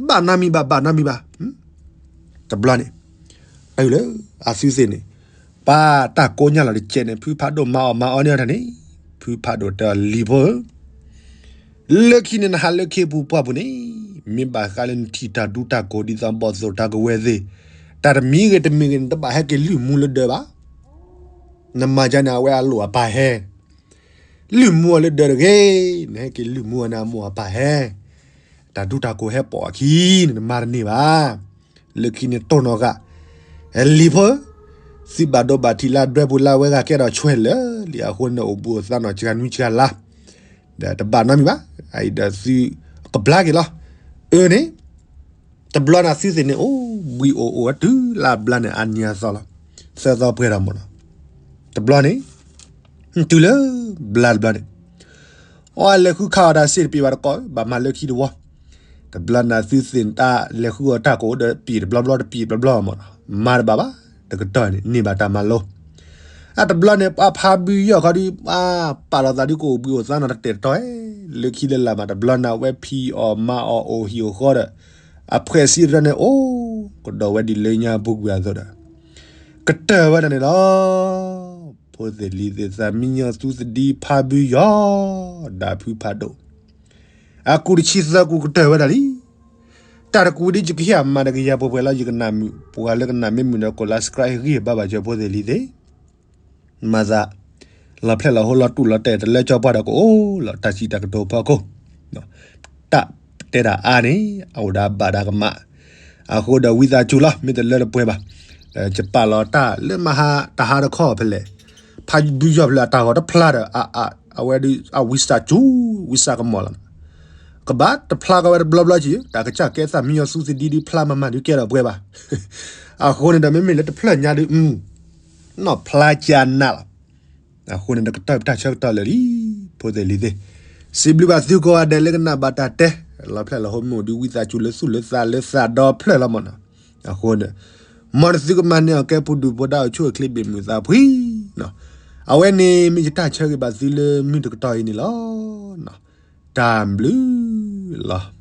ဘၣ်နီတမံၤဘၣ် ဘၣ်နီတမံၤဘၣ် တဘျီန့ၣ်, တုၤလၢအသုသ့ၣ်န့ၣ်, ပာ်တၢ်ကိးညါလီၤတကဲးန့ၣ် ဖုဖးဒိၣ်မၤအီၣ်မၤအီန့ၢ်အီၤတၢ်န့ၣ်, ဖုဖးဒိၣ်တဲအီၤ လံၤဖိဧၢ, လၢခံန့ၣ်နဟးလၢခ့ပူၤပှၢ်ပူၤန့ၣ်, မ့ၢ်ဘၣ်ဃးလၢနထံၣ်တၢ်ဒူတၢ်ကိးဒ်သိးဘီၣ်သိၣ်တၢ်ကဝဲၤသ့ၣ်, တၢ်တမံၤဂ့ၤတမံၤဂ့ၤန့ၣ် တဘၣ်ဟဲက့ၤလုၢ်မူလၢဒၢးဘၣ်, နမၤဒ်န့ၣ် အဝဲအလိၣ်အပၢ်ဟဲ လုၢ်မူအီၤလၢဒၢးတဂ့ၤ, နဟဲက့ၤလုၢ်မူအီၤန့ၣ် အမိၢ်အပၢ်ဟဲ, တၢ်ဒူတၢ်ကိးဟဲပိာ်အခံန့ၣ် နမၤတန့ၢ်ဘၣ်, လၢခံန့ၣ်တိၢ်နီၣ်ဃာ်, လံၤဖိ, သုဘၣ်ဒိဘၣ်ထံးလၢဒွဲပူၤလၢအဝဲဂၤကဲထီၣ်ဆွဲလၢာ်လံအဃိန့ၣ် အိၣ်ဘူးအိၣ်သါနီၢ်စှၤနွံစှၤလါ, ဒီးတဘၣ်နီတမံၤဘၣ်, အအံၤဒီးသုကဘျါက့ၤလီၤ, အၢန့ၣ် တဘျီန့ၣ်သုသ့ၣ်န့ၣ် အိၣ်ဘှံးအိၣ်အိၣ်ဝဲတုၤလၢအဘျါန့ၣ် အါနံၤအသီလီၤ, သၢသီပှဲၤဒီးမ့ၢ်နီၤ, တဘျီန့ၣ် တုၤလၢ ဘျါတဘျီန့ၣ် အီၣ်လဲၤဃုခးအီၣ်တၢ်စ့ၢ်တပံၤဘၣ်တကိး ဘၣ်မၤလၢခံတဝီ, တဘျီနၤသုသ့ၣ်တၢ်လဲၤဃုအီၣ်တၢ်ကအိၣ်ဒီးပံၤတဘျီဘျီတပံၤတဘျီဘျီမး, မၤတဘၣ်ဘၣ်, တကတီၢ်န့ၣ် န့ၢ်ဘၣ်တၢ်မၤလိ, အတဘျီန့ၣ် ပှၤဖးဘုယီၢ်ခီဒုး ပာ်လီၤသးဒုးကအိၣ်ဘှံးအိၣ်သါနီတတဲာ်တတီၤ, လၢခံလၢလာ်မး တဘျီနၤဝဲဖံးအီၣ်မၤအီၣ်အိၣ်ဟံၣ်အိၣ်ဃီဒီး အဖှဲးစံးတတီၤန့ၣ် အိၣ်ကဒီးဝဲဒ်လၢညါပူၤကွံာ်အသိးဒီး ကတၢၢ်ဝဲဒၣ်န့ၣ်လီၤ. ဖိသ့ၣ်လံၤသ့ၣ် သးမံညီသူသဒံဖးဘုယီၢ် ဒၣ်ဖုဖးဒိၣ်, အကူၣ်တဆံသၢကူၣ်ကတၢၢ်ဝဲဒၣ်လံ. တၢ်တကူဒ်ယကဟ့ၣ်အမၤဒီးကယၤပှဲၤပှဲၤလီၤ ယကနၣ်မုာ်, ပှၤလၢကနၣ်မ့ၢ်မုာ်ဒီး ကိးလါ subscribe ဂံၢ်ဘါဘၣ်စၢၤဖိသ့ၣ်လံၤသ့ၣ် မၤသး လီၤဖျဲၣ်လီၤဟိလီၤတူၢ်လီၤတဲာ်တလၢကၠီပှၢ်ဒီးကအိၣ်လီၤ တၢ်စံးတၢ်ကတိၤဖီခိၣ်, တၢ်တဲတၢ်အါန့ၣ် အအိၣ်ဒီးဘၣ်ဒါကမၣ်, အဃိဒီးဝံသးစူၤလီၤ မ့ၢ်တလၢတပှဲၤဘၣ်, ယပာ်လီၤတၢ်လၢမဟါတဟါတခီဖဲလဲၣ်, ဖးဘုယီၢ်ဖဲလဲၣ်အတၢ်ဂီၤတဖျါဒီး အဝဲဒုးအဝံသးစူၤ ဝံသးကမီၤလီၤ. ကဘၣ်တဖျါကီးဝဲတဘျီဘျီက့ၤ တၢ်ကစၢ်ကဲသးမံညီသူသဒံဒုးဖျါမၤမၤဒုးကဲထီၣ်ပှဲၤဘၣ်, အဃိန့ၣ်ဒီးမ့မ့ၢ်လၢတဖျၢၣ်ညါဒုး နီၢ်ဖျါကၢနးလီၤ. အဃိန့ၣ် တကတီၢ်ပတၢ်ဆၢကတီၢ်လၢာ်လံ ဖိသ့ၣ်လံၤသ့ၣ်, စံးဘျုးဘၣ်သုကိးဂၤဒဲးလၢကနၣ်ဘၣ်တၢ်တဲ, လီၤဖျဲၣ်လီၤဟိမ့ၢ်အိၣ်ဒုးဝံသးစူၤလၢသူၣ်လၢသးလၢသးဒီဖျၢၣ်လီၤမးနီၤ. အဃိန့ၣ် မ်နသုကမၤန့ၢ်အီၤကဲပူၤဒုၣ်ပူၤဒါအိၣ်ဆူၣ်အိၣ်ချ့ဘၣ်မုာ်သးဖှံ, အဝဲန့ၣ်မ့ၢ်ယတၢ်ဆၢဂ့ၤဘၣ်သုလၢမုၢ်တကတီၢ်အံၤန့ၣ်လီၤ. တၢ်ဘျုးလီၤ.